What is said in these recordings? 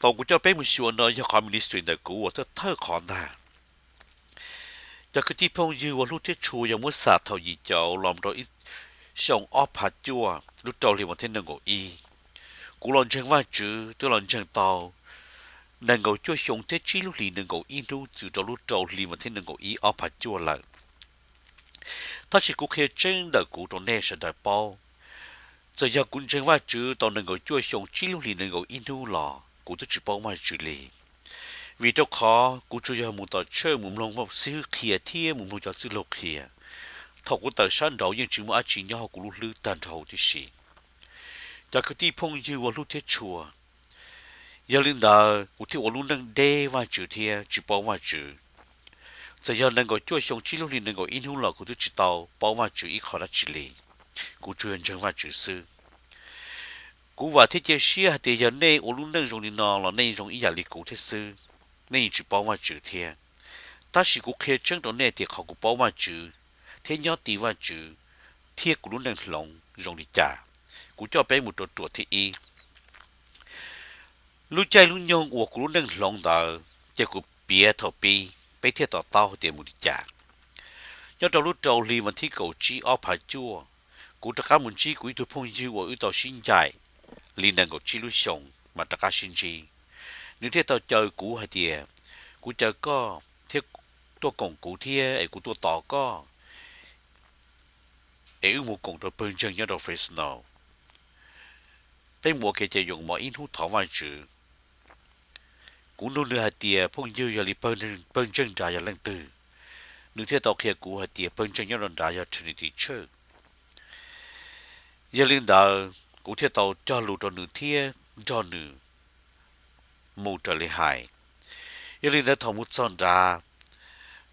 Thaum kuv coj peb mus xyuas no yog qhov ministry ntawm kuv uas thawj thawj qhov ntag. Cov kwv tij phooj ywg uas hlub thiab tshua, yog muab xam thaum yim caum los rau ib xyoo ob phav cuaj lub rau hli vas thib nees nkaum ib, kuv los ntseeg Vajtswv twb los ntseeg tau nees nkaum cuaj xyoo thiab tsib lub hlis nees nkaum ib hnub txwm rau lub rau hli vas thib nees nkaum ib ob phav cuaj lawm. Tab sis kuv qhia tseeb ntawm kuv rau nej sawv daws paub, txawm yog kuv ntseeg Vajtswv tau nees nkaum cuaj xyoo tsib lub hlis nees nkaum ib hnub los kuv twb tsis paub Vajtswv li. Vim rau qhov kuv tsuas yog mus tom church mus mloog xib hwb qhia thiab mus mloog cov txwj laug qhia. Thaum kuv tawm sab nraud yeej tsis muaj dab tsi nyob hauv kuv lub hlwb tag nrho huv tib si. Cov kwv tij phooj ywg uas hlub thiab tshua, yog li ntawd kuv thiaj ua lub neej deb Vajtswv thiab tsis paub Vajtswv. Txawm yog nees nkaum cuaj xyoo tsib lub hli nees nkaum ib hnub los kuv twb tsis tau paub Vajtswv ib qho dab tsi li. Kuv tsuas yog ntseeg Vajtswv xwb. Kuv vam thiab cia siab hais tias yog nej ua lub neej zoo li no los nej zoo ib yam li kuv thiab xwb, nej yeej tsis paub Vajtswv thiab. Tab sis kuv qhia tseeb rau nej tias qhov kuv paub Vajtswv thiab nyob ti Vajtswv thiab kuv lub neej hloov zoo li cas, kuv coj peb mus rau ruam thib ib. Lub caij lub nyoog uas kuv lub neej hloov ntawd ces kuv piav thaum pib, peb thiaj to taub hais tias mus li cas. Nyob rau lub rau hli vas thib kaum tsib ob phav cuaj, kuv rov qab mus ntsib kuv ib tug phooj ywg uas wb tau sib ncaim li nees nkaum tsib lub xyoo mas rov qab sib ntsib. Nws thiaj tau caw kuv hais tias, kuv caw koj thiab tuaj koom kuv thiab es kuv tuaj tos koj es wb mus koom rau pawg ntseeg nyob rau Fresno. Peb mus ua kev cai yoos mov ib hnub thov Vajtswv. Kuv nug nws hais tias phooj ywg, yog li pawg ntseeg nrad yog leej twg? Nws thiaj tau qhia kuv hais tias pawg ntseeg nyob rau nrad yog Trinity Church. Yog li ntawd kuv thiaj tau cog lus rau nws thiab nrog nws mus raws li hais. Yog li ntawd thaum mus txog nrad,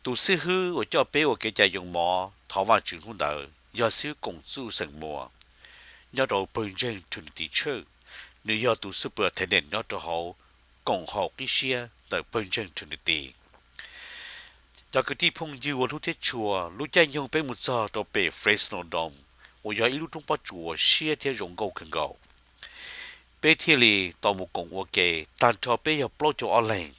tus xib hwb uas coj peb ua kev cai yoos mov thov Vajtswv hnub ntawd yog xib hwb Koom Txuj xeem Muas nyob rau pawg ntseeg Trinity Church. Nws yog tus superintendent nyob rau hauv koom haum qib siab ntawm pawg ntseeg Trinity. Cov kwv tij phooj ywg uas hlub thiab tshua, lub caij nyoog peb mus txog rau pem Fresno Dome uas yog ib lub roob pob tsuas siab thiab zoo nkauj kawg nkaus. Peb thiaj li tau mus koom ua ke tag nrho peb yog plaub caug ob leeg.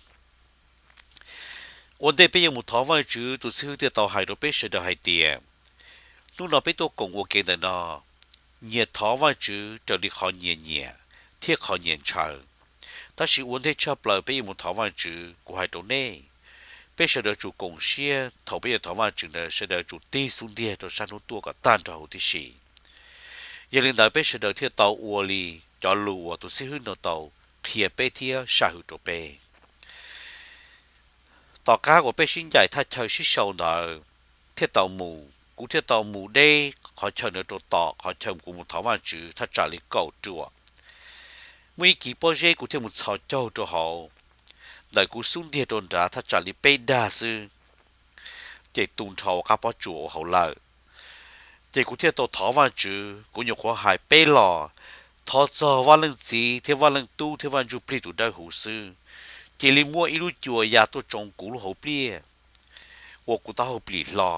Ua ntej peb yuav mus thov Vajtswv, tus xib hwb thiaj tau hais rau peb sawv daws hais tias, hnub no peb tuaj koom ua ke ntawm no, nyias thov Vajtswv raws li qhov nyias nyiam thiab qhov nyias ntshaw. Tab sis ua ntej tshaj plaws peb yuav mus thov Vajtswv, kuv hais rau nej, peb sawv daws tsum koom siab thaum peb yuav thov Vajtswv ntawd sawv daws tsum tig xub ntiag rau sab hnub tuaj kom tag nrho huv tib si. Yog li ntawd peb sawv daws thiaj tau ua li cov lus uas tus xib hwb no tau qhia peb thiab sam hwm rau peb. Tom qab uas peb sib ncaim thaj chaw sib sau ntawd thiaj tau mus, kuv thiaj tau mus deb qhov chaw ntawd rau tom qhov chaw kuv mus thov Vajtswv thaj tsam li kaum ruam. Muaj ib kis pob zeb kuv thiaj mus txhos caug rau hauv, ntawm kuv xub ntiag rau nrad thaj tsam li peb dag xwb, ces tu nrho ua qab pob tsuas ua hauv lawm. Ces kuv thiaj tau thov Vajtswv, kuv nyuam qhuav hais peb los, thov txog Vaj Leej Txiv thiab Vaj Leej Tub thiab Vaj Ntsuj Plig tus dawb huv xwb, cia li muaj ib lub cua ya tuaj tsoo kuv lub hauv pliaj, ua kuv taub hau plim hlo.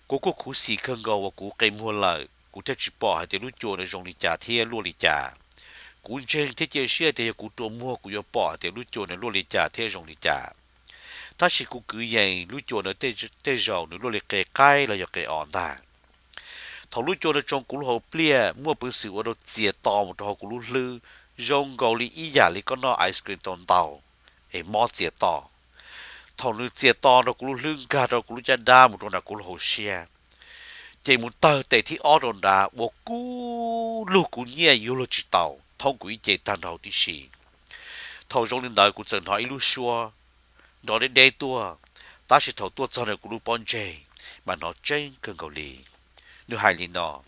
Kuv kuj khuv xim kawg nkaus uas kuv qe muag lawm, kuv thiaj tsis pom hais tias lub cua ntawd zoo li cas thiab luaj li cas. Kuv ntseeg thiab cia siab tias yog kuv rua muag kuv yuav pom hais tias lub cua ntawd luaj li cas thiab zoo li cas. Tab sis kuv kwv yees lub cua ntawd tej zaum nws luaj li qe qaib los yog qe os ntag. Thaum lub cua ntawd tsoo kuv lub hauv pliaj muaj peev xwm ua rau txias to mus rau hauv kuv lub hlwb, zoo nkaus li ib yam li koj noj ice cream tau ntau es mob txias to. Thaum nws txias to rau kuv lub hlwb nkag rau kuv lub caj dab mus rau nram kuv lub hauv siab, ces mus tawg tes thib ob rau nrad ua kub lug kuv nyiaj yuav luag tsis tau thoob kuv ib ce tag nrho huv tib si. Thaum zoo li ntawd kuv txawm hnov ib lub suab nrov deb deb tuaj, tab sis thaum tuaj txog ntawm kuv lub pob ntseg mas hnov tseeb kawg nkaus li. Nws hais li no,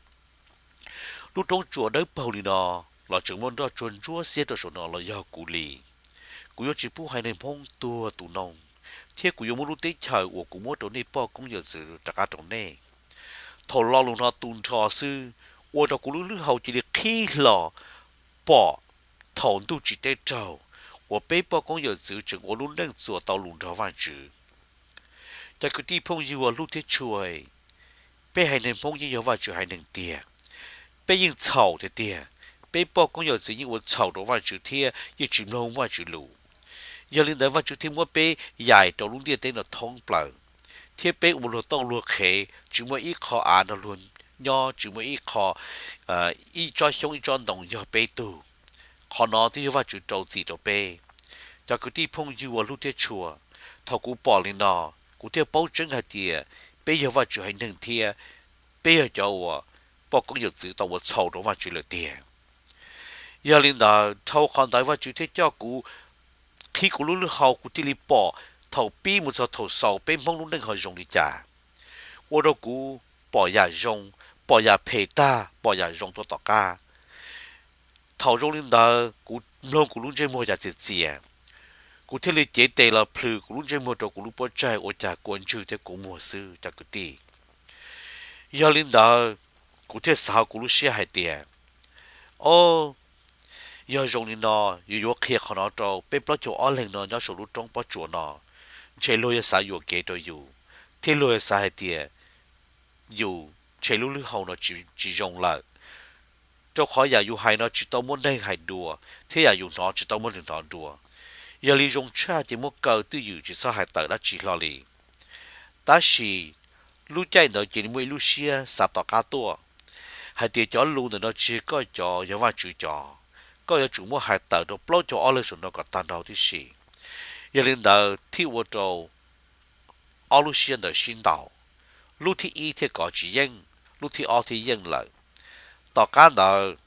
lub roob tsuas dawb paug li no los tseem muaj nroj tsuag ntsuab xiab rau saum no los yog kuv li. Kuv yuav tsis pub haiv neeg Hmoob tuag tu noo, thiab kuv yuav muab lub teb chaws uas kuv muab rau nej poj koob yawm txwv rov qab rau nej. Thaum lo lus no tu nrho xwb, ua rau kuv lub hlwb hau cia li qhib hlo pom thaum ntuj tsim teb raug uas peb poj koob yawm txwv tseem ua lub neej txuas tau lus nrog Vajtswv. Cov kwv tij phooj ywg uas hlub thiab tshua, peb haiv neeg Hmoob yeej yog Vajtswv haiv neeg tiag. Peb yeej txhaum tiag tiag, peb poj koob yawm txwv yeej ua txhaum rau Vajtswv thiab yeej tsis mloog Vajtswv lus. Yog li ntawd Vajtswv thiaj muab peb yaim rau lub ntiaj teb no thoob plaws, thiab peb ua luag tauj luag qhev, tsis muaj ib qho av nrog luag nyob, tsis muaj ib qho, ib tsob xyoob ib tsob ntoo yog peb tug. Qhov no twb yog Vajtswv rau txim rau peb. Cov kwv tij phooj ywg uas hlub thiab tshua, thaum kuv pom li no, kuv thiaj paub tseeb hais tias peb yog Vajtswv haiv neeg thiab peb yog cov uas poj koob yawm txwv tau ua txhaum rau Vajtswv lawm tiag. Yog li ntawd, dhau qhov ntawd Vajtswv thiaj coj kuv qhib kuv lub lub hau, kuv thiaj li pom thaum pib mus txog thaum xaus peb Hmoob lub neej ho zoo li cas, ua rau kuv pom yam zoo, pom yam phem tag, pom yam zoo tuaj tom qab. Thaum zoo li ntawd kuv mloog kuv lub ntsej muag yam txias txias, kuv thiaj li cev tes los plhws kuv lub ntsej muag rau kuv lub pob tsaig, ua cas kua ntswg thiab kua muag xwb cov kwv tij. Yog li ntawd, kuv thiaj xav hauv kuv lub siab hais tias, o, yog zoo li no, yus yuav qhia qhov no rau peb plaub caug ob leeg no nyob saum lub roob pob tsuas no, ntshe luag yuav xav yuam kev rau yus, thiab luag yuav xav hais tias yus ntshe lub lub hau no tsis zoo lawm, rau qhov yam yus hais no tsis tau muaj neeg hais dua, thiab yam yus hnov tsis tau muaj neeg hnov dua. Yog li zoo tshaj ces muab kaw twj ywm tsis txhob hais tawm dab tsi hlo li. Tab sis lub caij ntawd cia li muaj ib lub siab xav tom qab tuaj hais tias cov lus ntawm no tsis yog koj cov, yog Vajtswv cov, koj yuav tsum muab hais tawm rau plaub caug ob leeg saum no kom tag nrho tib si. Yog li ntawd thiaj ua rau ob lub siab ntawd sib ntaus, lub thib ib thiaj kov tsis yeej, lub thib ob thiaj yeej lawm. Tom qab ntawd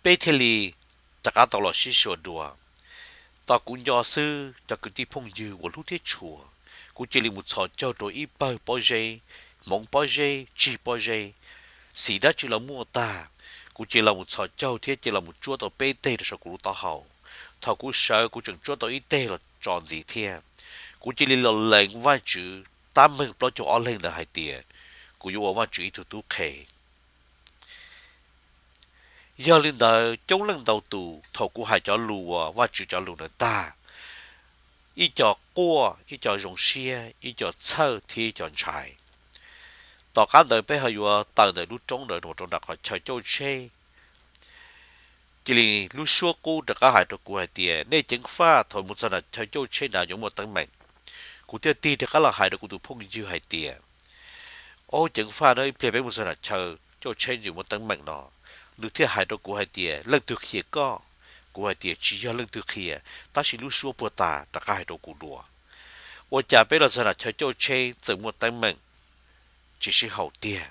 peb thiaj li rov qab tau los sib suas dua. Tos kuv nco xwb cov kwv tij phooj ywg uas hlub thiab tshua, kuv cia li mus txhos caug rau ib pawg pob zeb, hmoov pob zeb, tsig pob zeb, xim dab tsi los muaj tag. Kuv cia li los mus txhos caug thiab cia li los mus tsuab tau peb teg rau saum kuv lub taub hau. Thaum kuv sawv kuv tseem tsuab tau ib teg los tso ntxiv thiab. Kuv cia li los lees Vajtswv tab meeg plaub caug ob leeg ntawd hais tias kuv yuav ua Vajtswv ib tug tub qhe. Yog li ntawd coob leej ntau tus thaum kuv hais cov lus uas Vajtswv cov lus ntawd tag, ib co quaj, ib co zoo siab, ib co txhawj thiab ib co ntshai. Tom qab ntawd peb ho yuav tawm ntawm lub roob ntawd mus rau nram qhov chaw cauj tsheb. Cia li lub suab qub rov qab hais rau kuv hais tias, nej ceev faj, thaum mus txog nram chaw cauj tsheb na yuav muaj teeb meem. Kuv thiaj tig rov qab los hais rau kuv tus phooj ywg hais tias, o, ceev faj, no ib pliag peb mus txog nram chaw cauj tsheb yuav muaj teeb meem no. Nws thiaj hais rau kuv hais tias, leej twg qhia koj? Kuv hais tias tsis yog leej twg qhia, tab sis lub suab puag ta rov qab hais rau kuv dua. Ua cas peb los txog nram chaw cauj tsheb txawm muaj teeb meem tsis sib haum tiag?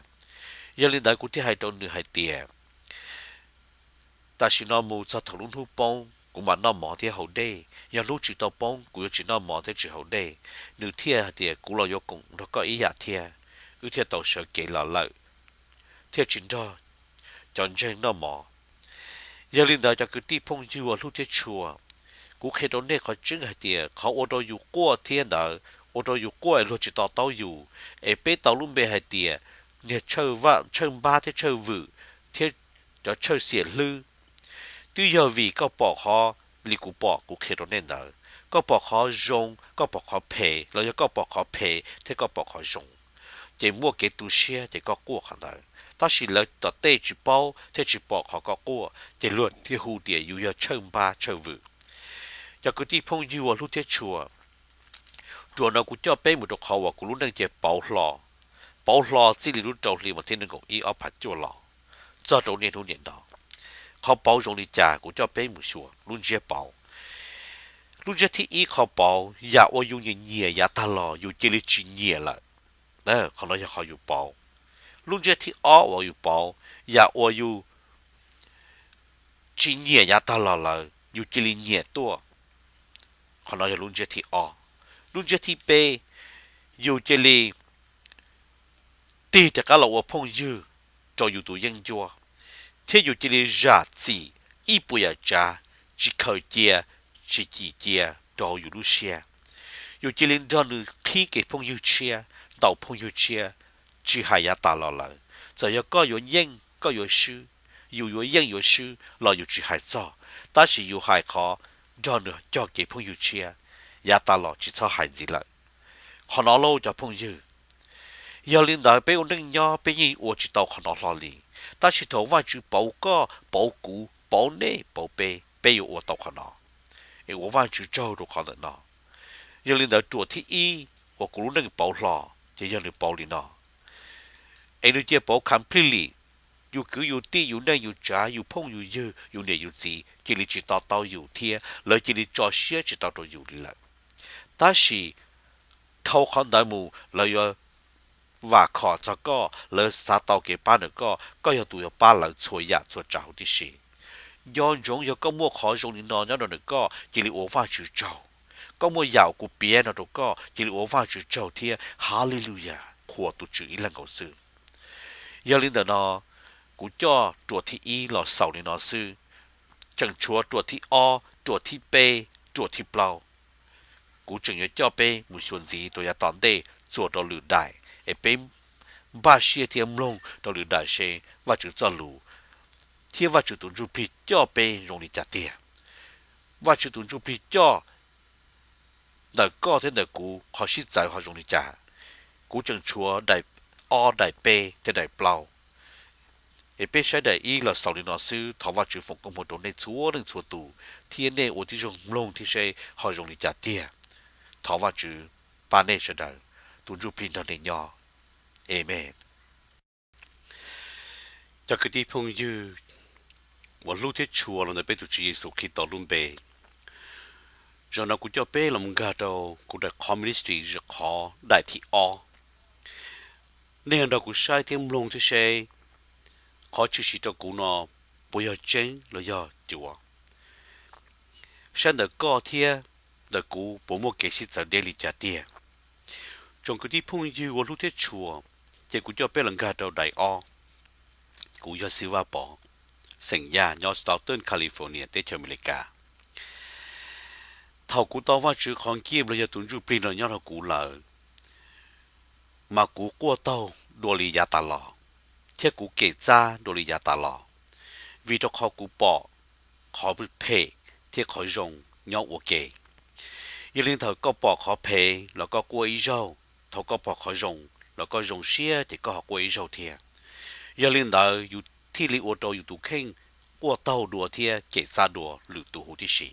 Yog li ntawd kuv thiaj hais rau nws hais tias, tam sim no mus txog thaum lub hnub poob kuv mam noj mov thiab haus dej, yog hnub tsis tau poob kuv yuav tsis noj mov thiab tsis haus dej. Nws thiaj hais tias, kuv los yuav koom nrog koj ib yam thiab, wb thiaj tau sawv kev los lawm, thiaj tsis nrog cov ntseeg noj mov. Yog li ntawd cov kwv tij phooj ywg uas hlub thiab tshua, kuv qhia rau nej qhov tseeb hais tias qhov ua rau yus quaj thiab ntawd, ua rau yus quaj es luag tsis to taub yus, es peb tau lub npe hais tias niag tshawj npab thiab tshawj vwm thiab cov tshawj xiam hlwb. Twb yog vim koj pom qhov li kuv pom kuv qhia rau nej ntawd, koj pom qhov zoo, koj pom qhov phem, los yog koj pom qhov phem thiab koj pom qhov zoo, ces muaj kev tu siab ces koj quaj qhov ntawd. Tab sis lawv tom tej tsis paub thiab tsis pom qhov koj quaj, ces luag thiaj hu tias yus yog tshawj npab tshawj vwm. Cov kwv tij phooj ywg uas hlub thiab tshua, ruam no kuv coj peb mus rau qhov uas kuv lub neej ces pauv hlo, pauv hlo txij li lub rau hli mas thiab nees nkaum ib ob phav cuaj los txog rau niaj hnub niam no. Qhov pauv zoo li cas kuv coj peb mus xyuas lub ntsiab pauv. Lub ntsiab thib ib qhov pauv, yam uas yus nyiam nyiam yav tag los yus cia li tsis nyiam lawm. Qhov no yog qhov yus pauv. Lub ntsiab thib ob uas yus pauv, yam uas yus tsis nyiam yav tag los lawm yus cia li nyiam tuaj. Qhov no yog lub ntsiab thib ob. Lub ntsiab thib peb, yus cia li tig rov qab los ua phooj ywg rau yus tus yeeb ncuab, thiab yus cia li zam txim ib puas yam tsav, tsis khaws cia, tsis cim cia rau yus lub siab. Yus cia li nrog nws qhib kev phooj ywg tshiab, ntaus phooj ywg tshiab, tsis hais yav tas los lawm. Txawm yog koj yuav yeej koj yuav swb, yus yuav yeej yuav swb los yus tsis hais txog, tab sis yus hais qhov nrog nws cog kev phooj ywg tshiab, yav tas los tsis txhob hais ntxiv lawm. Qhov no lauj cov phooj ywg, yog li ntawd peb ua neej nyob peb yeej ua tsis tau qhov no hlo li. Tab sis thaum Vajtswv pauv koj, pauv kuv, pauv nej, pauv peb, peb yuav ua tau qhov no. Es ua Vajtswv tsaug rau qhov ntawm no. Yog li ntawd ruam thib ib uas kuv lub neej pauv hlo, ces yog nws pauv li no. Es nws cia pauv completely, yus kwv yus tij, yus neej yus tsav, yus phooj yus ywg, yus niam yus txiv cia li tsis to taub yus thiab lawv cia li tso siab tsis tau rau yus li lawm. Tab sis dhau qhov ntawd mus lawv yuav vam khom txog koj, lawv xav tau kev pab ntawm koj, koj yog tus yuav pab lawv txhua yam txhua tsav huv tib si. Nco ntsoov yog koj muaj qhov zoo li no nyob rau ntawm koj, cia li ua Vajtswv tsaug. Koj muaj yam uas kuv piav no rau koj, cia li ua Vajtswv tsaug thiab Hallelujah, qhuas tus Tswv ib leeg nkaus xwb. Yog li ntawm no, kuv coj ruam thib ib los xaus li no xwb, tseem tshuav ruam thib ob, ruam thib peb, ruam thib plaub. Kuv tseem yuav coj peb mus xyuas ntxiv rau yav tom ntej txuas rau lwm daim, es peb npaj siab thiab mloog rau lwm daim seb Vajtswv txoj lus thiab Vajtswv tus Ntsujplig coj peb zoo li cas tiag. Vajtswv tus Ntsujplig coj ntawm koj thiab ntawm kuv qhov sib txawv ho zoo li cas. Kuv tseem tshuav daim ob, daim peb thiab daim plaub. Es peb saib daim ib los xaus li no xwb, thov Vajtswv foom koob hmoov rau nej txhua leej txhua tus, thiab nej ua tib zoo mloog thiab seb ho zoo li cas tiag. Thov Vajtswv pab nej sawv daws, tus Ntsujplig nrog nej nyob. Amees. Cov kwv tij phooj ywg uas hlub thiab tshua los ntawm peb tus Tswv Yexus Khetos lub npe, zaum no kuv coj peb los nkag rau kuv daim qhov ministry, qhov daim thib ob. Nej nrog kuv saib thiab mloog thiab seb qhov tshwm sim rau kuv no puas yog tseeb los yog cuav, saib ntawm koj thiab ntawm kuv puas muaj kev sib txawv deb li cas tiag. Tsoom kwv tij phooj ywg uas hlub thiab tshua, ces kuv coj peb los nkag rau daim ob. Kuv yog Xib Vaj Pov, xeem Yaj, nyob Stockton, California, teb chaws Amelikas. Thaum kuv tau Vajtswv qhov nkiaj los yog tus Ntsujplig no nyob rau kuv lawm, mas kuv quaj taug dua li yav tas los, thiab kuv kem txaj dua li yav tas los, vim rau qhov kuv pom qhov phem thiab qhov zoo nyob ua ke. Yog li ntawd, koj pom qhov phem los koj quaj ib zaug, thaum koj pom qhov zoo los koj zoo siab ces koj ho quaj ib zaug thiab. Yog li ntawd yus thiaj li ua rau yus tus kheej quaj taug dua thiab kem txaj dua lwm tus huv tib si.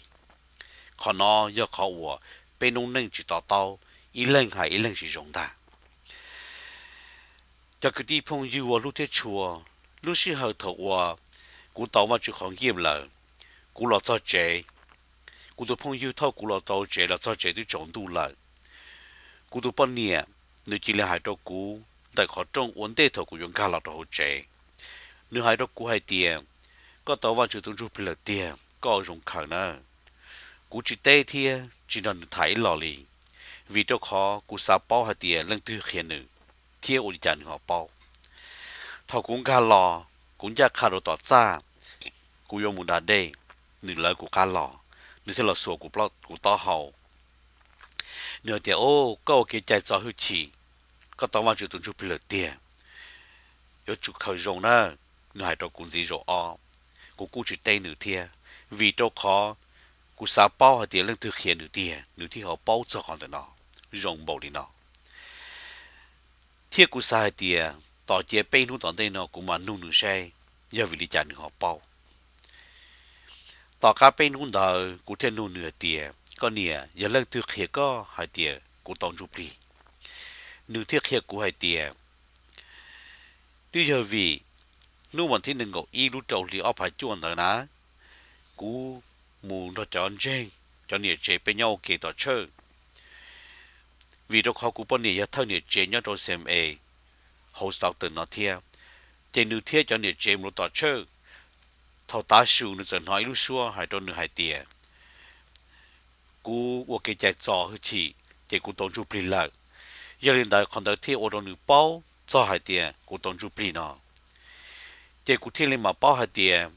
Qhov no yog qhov uas peb noob neej tsis to taub, ib leeg hais ib leeg tsis zoo ntag. Cov kwv tij phooj ywg uas hlub thiab tshua, lub sij hawm thaum uas kuv tau Vajtswv qhov nkiaj lawm, kuv los txog tsev. Kuv tus phooj ywg thauj kuv los tau tsev, los txog tsev twb tsaus ntuj lawm. Kuv tus poj niam, nws cia li hais rau kuv ntawm qhov rooj ua ntej thaum kuv yuav nkag los rau hauv tsev. Nws hais rau kuv hais tias, koj tau Vajtswv tus Ntsujplig lawm tiag, koj ua zoo khaws na. Kuv tsis teb thiab tsis nrog nws tham ib los li, vim rau qhov kuv xav paub hais tias leej twg qhia nws, thiab ua li cas nws ho paub. Thaum kuv nkag los, kuv ncaj qha rau tom txaj, kuv yuav mus da dej, nws lawv kuv qab los, nws thiaj los xuas kuv taub hau. Nws hais tias, o, koj ua kev cai txo hwj chim, koj tau Vajtswv tus Ntsujplig lawm tiag, yuav tsum khaws zoo na. Nws hais rau kuv ntxiv zaum ob, kuv kuj tsis teb nws thiab, vim rau qhov kuv xav paub hais tias leej twg qhia nws tiag, nws thiaj ho paub txog qhov ntawm no zoo npaum li no. Thiab kuv xav hais tias tos cia peb hnub tom ntej no kuv mam nug nws seb yog vim li cas nws ho paub. Tom qab peb hnub ntawd kuv thiaj nug nws hais tias, koj niam, yog leej twg qhia koj hais tias kuv tau Ntsujplig? Nws thiaj qhia kuv hais tias, twb yog vim hnub vas thib nees nkaum ib lub rau hli ob phav cuaj ntawd na, kuv mus nrog cov ntseeg, cov niam tsev peb nyob ua ke tom church. Vim rau qhov kuv poj niam yog thawj niam tsev nyob rau C M A hauv Stockton no thiab, ces nws thiab cov niam tsev mus rau tom church. Thaum tav su nws txawm hnov ib lub suab hais rau nws hais tias, kuv ua kev cai txo hwj chim, ces kuv tau Ntsujplig lawm. Yog li ntawd qhov ntawd thiaj ua rau nws paub txog hais tias kuv tau Ntsujplig no. Ces kuv thiaj li mam paub hais tias,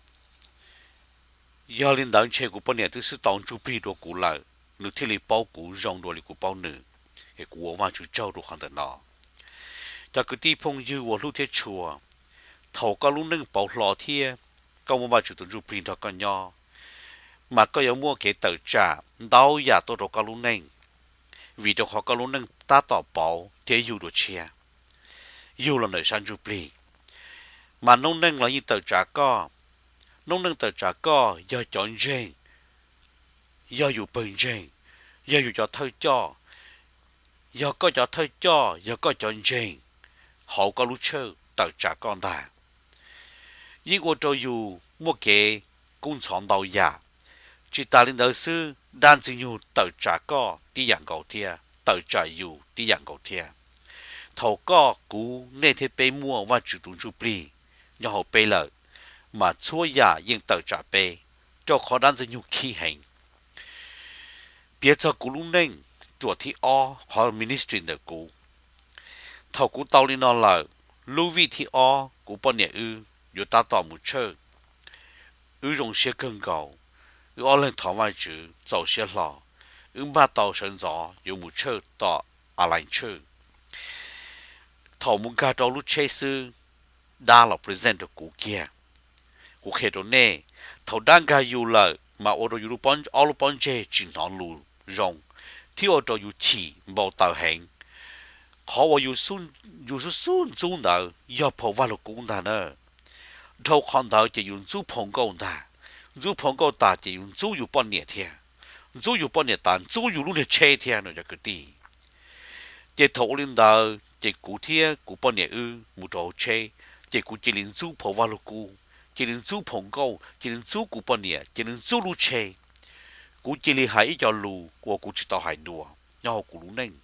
yog li ntawd ntshe kuv poj niam twb xwb tau Ntsujplig dua kuv lawm, nws thiaj li paub kuv zoo dua li kuv paub nws. Es kuv ua Vajtswv tsaug rau qhov ntawm no. Cov kwv tij phooj ywg uas hlub thiab tshua, thaum koj lub neej pauv hlo thiab koj muaj Vajtswv tus Ntsujplig nrog koj nyob, mas koj yuav muaj kev tawm tsam ntau yam tuaj rau koj lub neej, vim rau qhov koj lub neej tab tom pauv thiab yug dua tshiab, yug los ntawm sab ntsuj plig. Mas noob neej los yeej tawm tsam koj. Noob neej tawm tsam koj yog cov ntseeg, yog yus pawg ntseeg, yog yus cov thawj coj, yog koj cov thawj coj, yog koj cov ntseeg hauv koj lub tshawj tawm tsam koj ntag. Yeej ua rau yus muaj kev kub ntxhov ntau yam. Tsis tas li ntawd xwb, dab ntxwg nyoog tawm tsam koj tib yam nkaus thiab, tawm tsam yus tib yam nkaus thiab. Thaum koj, kuv, nej thiab peb muaj Vajtswv tus ntsuj plig nyob hauv peb lawm, mas txhua yam yeej tawm tsam peb, rau qhov dab ntxwg nyoog khib heev. Piav txog kuv lub neej ruam thib ob, qhov ministry ntawm kuv. Thaum kuv tau li no lawm, lub vij thib ob kuv poj niam wb yuav tab tom mus tshawj. Wb zoo siab kawg nkaus, wb ob leeg thov Vajtswv txaus siab hlo, wb npaj tau sawv ntxov yuav mus tshawj tom Alai tshawj. Thaum mus nkag rau lub tsheb xwb, dab los present rau kuv kiag. Kuv qhia rau nej, thaum dab nkag yus lawm mas ua rau yus ob lub pob ntseg tsis hnov lus zoo, thiab ua rau yus chim npau taws heev. Qhov uas yus xub xub ntxub ntawd yog phau Vajluskub ntag na. Dhau qhov ntawd ces yus ntxub phau nkauj ntag. Ntxub phau nkauj tas ces yus ntxub yus poj niam thiab. Ntxub yus poj niam tas ntxub yus lub niag tsheb thiab no cov kwv tij. Ces thaum ua li ntawd ces kuv thiab kuv poj niam wb mus rau hauv tsheb, ces kuv cia li ntxub phau Vajluskub, cia li ntxub phau nkauj, cia li ntxub kuv poj niam, cia li ntxub lub tsheb. Kuv cia li hais ib co lus uas kuv tsis tau hais dua nyob hauv kuv lub neej.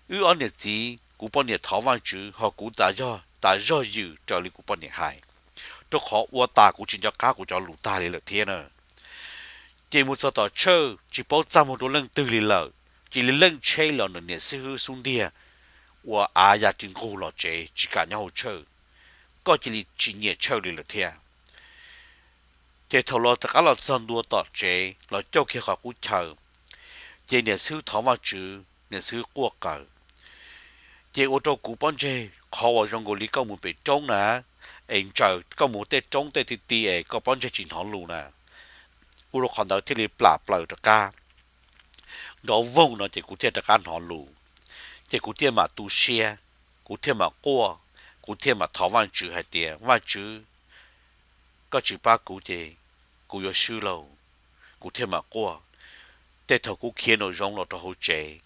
Wb ob niam txiv, kuv poj niam thov Vajtswv, ho kuv tas zog ywm raws li kuv poj niam hais, rau qhov ua tas kuv tsis nco qab kuv cov lus tag li lawm thiab na. Ces mus txog tom tshawj tsis paub txaj muag rau leej twg li lawm, cia li leej tsheb los nws niam xib hwb xub ntiag uas av ya ris nqug los tsev tsis kam nyob hauv tshawj, koj cia li tsis nyiam tshawj li lawm thiab. Ces thaum los rov qab los txog ntua tom tsev los coj kiag qhov qub chaw, ces niam xib hwb thov Vajtswv, niam xib hwb quaj qawv. Ces ua rau kuv pob ntseg, qhov uas zoo nkaus li koj mus pem roob na, es ntsaws koj mus tej roob tej ti ti es koj pob ntseg tsis hnov lus na, ua rau qhov ntawd thiaj li plam plaws rov qab nrov voog no ces kuv thiaj rov qab hnov lus. Ces kuv thiaj mam tu siab, kuv thiaj mam quaj, kuv thiaj mam thov Vajtswv hais tias, Vajtswv, koj tsis pab kuv ces kuv yuav swb lauj. Kuv thiaj mam quaj. Tej thaum kuv khiav nraum zoov los rau hauv tsev,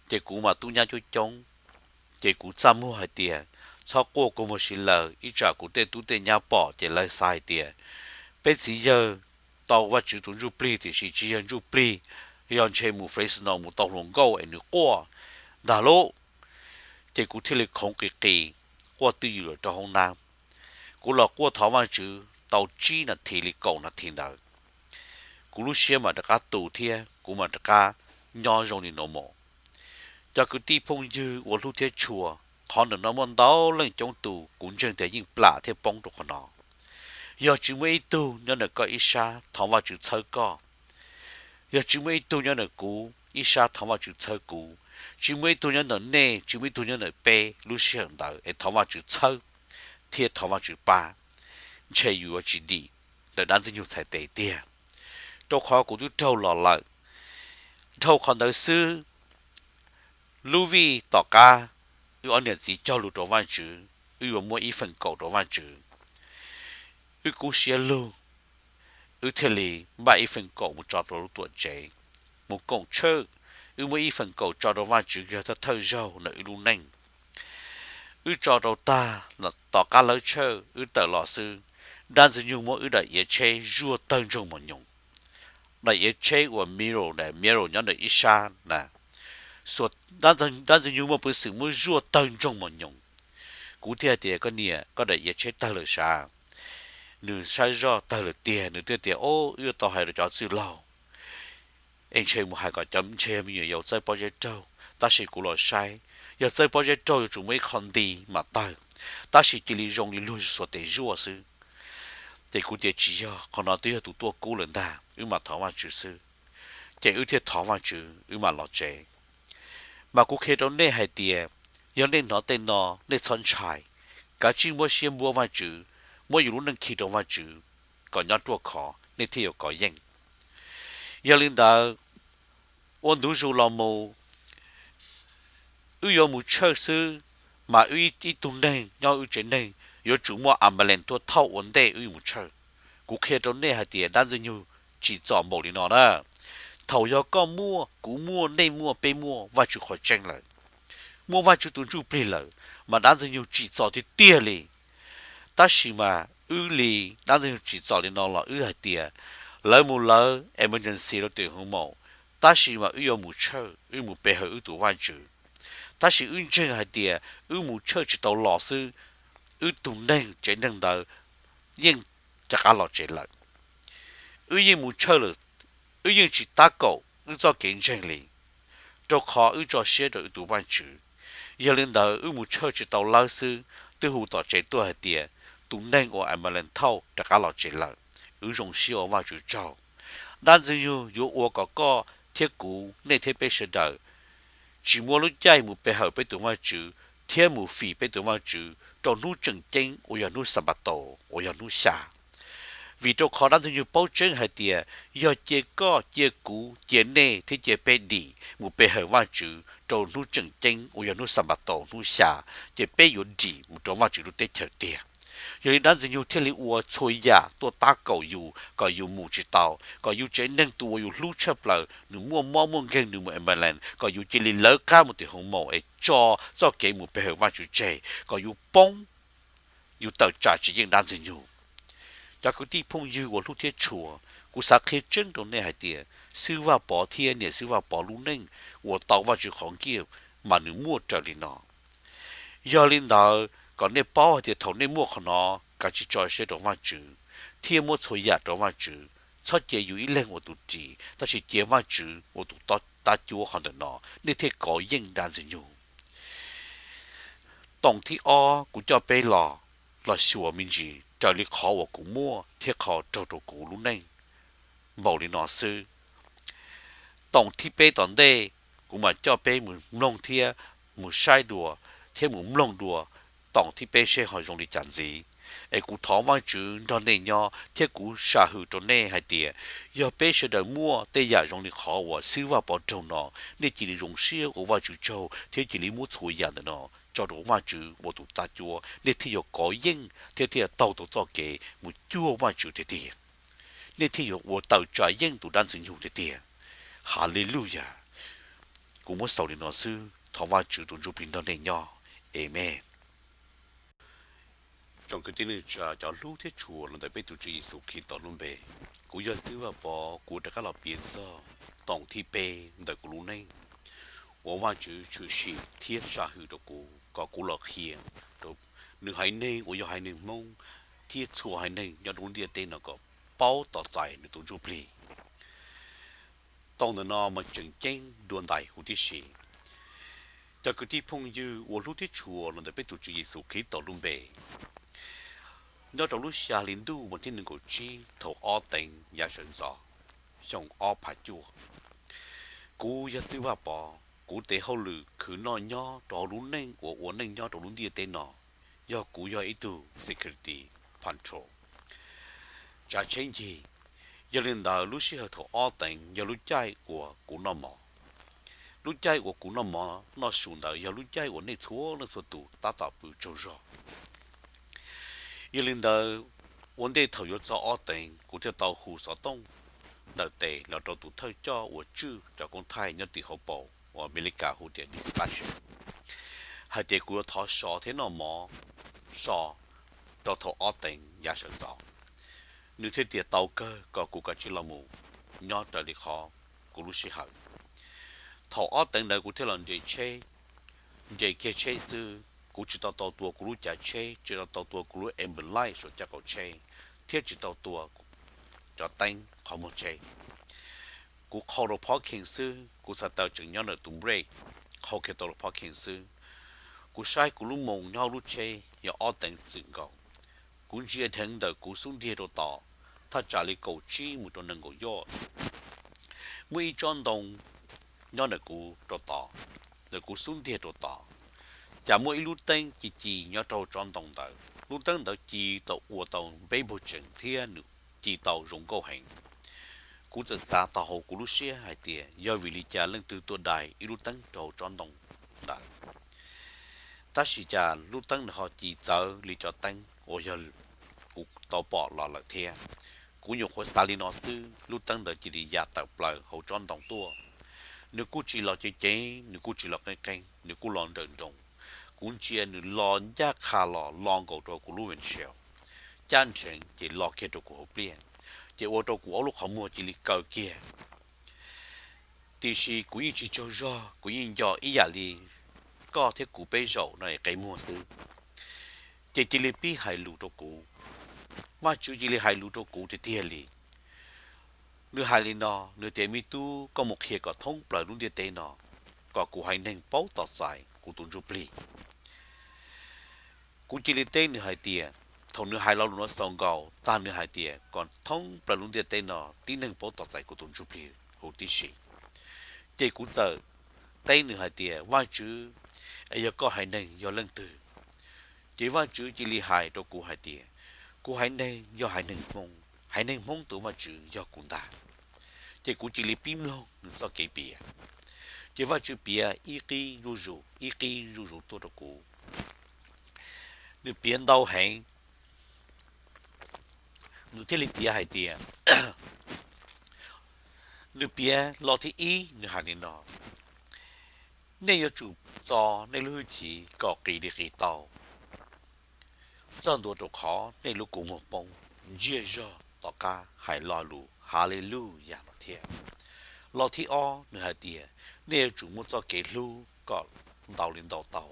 ces kuv mam tub nyab coob coob. Ces kuv txaj muag hais tias, txhob quaj kua muag si lawm, ib tsam kuv tej tub tej nyab pom ces lawv xav hais tias peb txiv yawg tau Vajtswv tus ntsuj plig tiam sis tsis yog ntsuj plig, yog ntshe mus Fresno mus tau hluas nkauj es nws quaj ntag lauj. Ces kuv thiaj li khoov qis qis, quaj twj ywm lawm rau hoob nab. Kuv los quaj thov Vajtswv tau tsib nas this li kaum nas this ntawd, kuv lub siab mam rov qab tu thiab kuv mam rov qab nyob zoo li normal. Cov kwv tij phooj ywg uas hlub thiab tshua, qhov ntawm no muaj ntau leej coob tus kuv ntseeg tias yeej plam thiab poob rau qhov no. Yog tsis muaj ib tug nyob ntawm koj ib sab thov Vajtswv txhawb koj, yog tsis muaj ib tug nyob ntawm kuv ib sab thov Vajtswv txhawb kuv, tsis muaj ib tug nyob ntawm nej, tsis muaj ib tug nyob ntawm peb lub sij hawm ntawd es thov Vajtswv txhawb thiab thov Vajtswv pab, ntshe yus yuav tsis dim ntawm dab ntxwg nyoog txhais tes tiag. Rau qhov kuv twb raug los lawm. Dhau qhov ntawd xwb, lub vij tom qab wb ob niam txiv cog lus rau Vajtswv, wb yuav muab ib feem kaum rau Vajtswv. Wb kub siab lug, wb thiaj li npaj ib feem kaum mus tso rau lub tuam tsev, mus koom tshawj. Wb muab ib feem kaum tso rau Vajtswv yog thawj thawj zaug ntawm wb lub neej. Wb tso rau tag, tom qab lawv tshawj wb tawm los xwb, dab ntxwg nyoog muab wb daim iav tsheb zuaj tawg ntsoog mos nyoos. Daim iav tsheb uas mirror, mirror nyob ntawm ib sab na, dab ntxwg nyoog muaj peev xwm muab zuaj tawg ntsoog mos nyoos. Kuv thiaj tias, koj niam, koj daim iav tsheb tawg lawm sav? Nws saib zoj tawg lawm tiag, nws thiaj tias, o, wb yuav tau hais rau cov txwj laug es ntshe mus hais kom cov ntshe me nyuam yaus txawb pob zeb raug, tab sis kuv los saib, yog txawb pob zeb raug yuav tsum muaj ib qho nti mam tawg, tab sis cia li zoo li luag xuas tes zuaj xwb. Ces kuv tias tsis yog, qhov no twb yog tus tuaj kub lawm ntag, wb mam thov Vajtswv xwb. Ces wb thiaj thov Vajtswv wb mam los tsev. Mas kuv qhia rau nej hais tias, yog nej hnov tej no nej txhob ntshai, kav tsij muab siab npuab Vajtswv, muab yus lub neej khi rau Vajtswv kom nyob ruaj khov nej thiaj yuav kov yeej. Yog li ntawd, ua ntu zus los mus, wb yuav mus tshawj xwb, mas wb ib tug neeg nyob wb tsev neeg yuav tsum muaj Amalek tuaj thauj ua ntej wb mus tshawj. Kuv qhia rau nej hais tias dab Ntxwg Nyoog tsim txom npaum li no na. Thaum yog koj muaj, kuv muaj, nej muaj, peb muaj Vajtswv qhov tseeb lawm, muaj Vajtswv tus Ntsuj Plig lawm, mas dab Ntxwg Nyoog tsim txom tiag tiag li. Tab sis mas wb li, dab Ntxwg Nyoog tsim txom li no los wb hais tias lawv mus lawv emergency rau tim hoov maum, tab sis mas wb yuav mus tshawj, wb mus pe hawm wb tus Vajtswv. Tab sis wb ntseeg hais tias wb mus tshawj tsis tau los xwb, wb tug neeg tsev neeg ntawd yeej rov qab los tsev lawm. Wb yeej mus tshawj lawm, wb yeej tsis tab kaum wb txoj kev ntseeg li, rau qhov wb tso siab rau wb tus Vajtswv. Yog li ntawd wb mus tshawj tsis tau lawv xwb, twb hu tom tsev tuaj hais tias tus neeg uas Amalek thauj rov qab los tsev lawm. Wb zoo siab ua Vajtswv tsaug. Dab Ntxwg Nyoog yuav ua kom koj thiab kuv, nej thiab peb sawv daws tsis muaj lub caij mus pe hawm peb tus Vajtswv thiab mus fim peb tus Vajtswv rau hnub tseem ceeb uas yog hnub Xanpataus uas yog hnub xya. Vim rau qhov dab Ntxwg Nyoog paub tseeb hais tias yog cia koj, cia kuv, cia nej thiab cia peb dim mus pe hawm Vajtswv rau hnub tseem ceeb uas yog hnub Xanpataus hnub xya, ces peb yuav dim mus rau Vajtswv lub teb chaws tiag. Yog li dab Ntxwg Nyoog thiaj li ua txhua yam tuaj tab kaum yus kom yus mus tsis tau, kom yus tsev neeg tus uas yus hlub tshaj plaws nws muaj mob muaj nkeeg nws mus Amalek, kom yus cia li lawv qab mus tim hoov maum es tso txoj kev mus pe hawm Vajtswv tseg, kom yus poob, yus tawm tsam tsis yeej dab Ntxwg Nyoog. Cov kwv tij phooj ywg uas hlub thiab tshua, kuv xav qhia tseeb rau nej hais tias Xib Vaj Pov thiab niam Xib Vaj Pov lub neej ua tau Vajtswv qhov nkiaj mas nws muaj raws li no. Yog li ntawd kom nej paub hais tias thaum nej muaj qhov no, kav tsij tso siab rau Vajtswv thiab muab txhua yam rau Vajtswv. Txhob cia yus ib leeg ua tus ris, tab sis cia Vajtswv ua tus tab cuab qhov ntawm no, nej thiaj kov yeej dab Ntxwg Nyoog. Toom thib ob kuv coj peb los, los xyuas me ntsis raws li qhov uas kuv muaj thiab qhov raug rau kuv lub neej npaum li no xwb. Toom thib peb tom ntej, kuv mam coj peb mus mloog thiab mus saib dua, thiab mus mloog dua toom thib peb seb ho zoo li cas ntxiv. Es kuv thov Vajtswv nrog nej nyob thiab kuv sam hwm rau nej hais tias yog peb sawv daws muaj tej yam zoo li qhov uas Xib Vaj Pov raug no, nej cia li zoo siab ua Vajtswv tsaug thiab cia li muab txhua yam ntawm no tso rau Vajtswv ua tus tab cuab, nej thiaj yuav kov yeej thiab thiaj taug tau txoj kev mus cuag Vajtswv tiag tiag. Nej thiaj yuav ua tawm tsam yeej tus dab Ntxwg Nyoog tiag tiag. Haleluyas. Kuv muab xaus li no xwb, thov Vajtswv tus Ntsuj Plig nrog nej nyob. Amees. Tsoom kwv tij neej tsa cov hlub thiab tshua los ntawm peb tus Tswv Yexus Khetos lub npe, kuv yog Xib Vaj Pov, kuv rov qab los piav txog toom thib peb ntawm kuv lub neej uas Vajtswv tshwm sim thiab sam hwm rau kuv kom kuv los qhia rau nws haiv neeg uas yog haiv neeg Hmoob thiab txhua haiv neeg nyob rau lub ntiaj teb no kom paub tos txais nws tus Ntsuj Plig. Toom ntawm no mas tseem ceeb dua ntais huv tib si. Cov kwv tij phooj ywg uas hlub thiab tshua los ntawm peb tus Tswv Yexus Khetos lub npe, nyob rau lub xya hli ntuj vas thib nees nkaum tsib thaum ob teev yav sawv ntxov xyoo ob phav cuaj, kuv yog Xib Vaj Pov, kuv tes hauj lwm khwv noj nyob rau hauv lub neej uas ua neej nyob rau lub ntiaj teb no yog kuv yog ib tug security patrol, tsav tsheb ncig. Yog li ntawd lub sij hawm thaum ob teev yog lub caij uas kuv noj mov. Lub caij uas kuv noj mov noj su ntawd yog lub caij uas nej txhua leej txhua tus tab tom pw tsaug zog. Yog li ntawd, ua ntej thaum yuav txog ob teev kuv thiaj tau hu xov tooj ntawm tes los rau tus thawj coj uas tswj cov koob thaij nyob tim hauv paus uas Amelikas hu tias dispatcher, hais tias kuv yuav thov so thiab noj mov so rau thaum ob teev yav sawv ntxov. Nws thiaj tias tau kawg kom kuv kav tsij los mus nyob raws li qhov kuv lub sij hawm. Thaum ob teev ntawd kuv thiaj los nres tsheb, nres kiag tsheb xwb, kuv tsis tau tau tua kuv lub cav tsheb, tsis tau tau tua kuv lub ambulance saum caj qaum tsheb, thiab tsis tau tua cov teeb qhov muag tsheb. Kuv qhau rau parking xwb, kuv txhais taw tseem nyob ntawm tus brake, qhau kiag tau rau parking xwb. Kuv saib kuv lub moos nyob hauv lub tsheb yog ob teev txwm nkaus. Kuv ntsia dheev ntawm kuv xub ntiag rau tod, thaj tsam li kaum tsib mus rau nees nkaum yoj. Muaj ib tsob ntoo nyob ntawm kuv rau tod, ntawm kuv xub ntiag rau tod, cas muaj ib lub teeb ci ci nyob rau tsob ntoo ntawd. Lub teeb ntawd ci tau ua tau npeb npaug tsees thiab nws ci tau zoo nkauj heev. Kuv txawm xav tau hauv kuv lub siab hais tias yog vim li cas leej twg tuaj dai ib lub teeb rau tsob ntoo ntawd. Tab sis cas lub teeb ntawd ho ci txawv li cov teeb uas yog kuv tau pom los lawm thiab. Kuv nyuam qhuav xav li no xwb, lub teeb ntawd cia li ya tawm plaws hauv tsob ntoo tuaj. Nws kuj tsis los ceev ceev, nws kuj tsis los qeeb qeeb, nws kuj los nrawm nroos. Kuv ntsia nws los ncaj qha los, los nkaus rau kuv lub windshield, cab nrheev ces los kiag rau kuv hauv pliaj, ces ua rau kuv ob lub qhov muag cia li kaw kiag. Tiam sis kuv yeej tsis tsaug zog, kuv yeej nco ib yam li koj thiab kuv peb zaum no es qe muag xwb. Ces cia li pib hais lus rau kuv. Vajtswv cia li hais lus rau kuv tiag tiag li. Nws hais li no, nws tias, Me tub, koj mus qhia kom thoob plaws lub ntiaj teb no, kom kuv haiv neeg paub tos txais kuv tus ntsuj plig. Kuv cia li teb nws hais tias, thaum nws hais lo lus no xaus nkaus tag, nws hais tias kom thoob plaws lub ntiaj teb no tib neeg paub tos txais kuv tus ntsuj plig huv tib si. Ces kuv txawm teb nws hais tias, Vajtswv, es yog koj haiv neeg yog leej twg? Ces Vajtswv cia li hais rau kuv hais tias, Kuv haiv neeg yog haiv neeg Hmoob, haiv neeg Hmoob tus Vajtswv yog kuv ntag. Ces kuv cia li pib mloog nws txoj kev piav. Ces Vajtswv piav ib qib zuj zus, ib qib zuj zus tuaj rau kuv. Nws piav ntau heev, nws thiaj li piav hais tias, nws piav lo thib ib, nws hais li no: Nej yuav tsum txo nej lub hwj chim kom qis li qis tau, txog ntua rau qhov nej lub kua muag poob ntsiag zog tom qab hais lo lus Haleluyas no thiab. Lo thib ob, nws hais tias, Nej yuav tsum muaj txoj kev hlub kom ntau li ntau tau,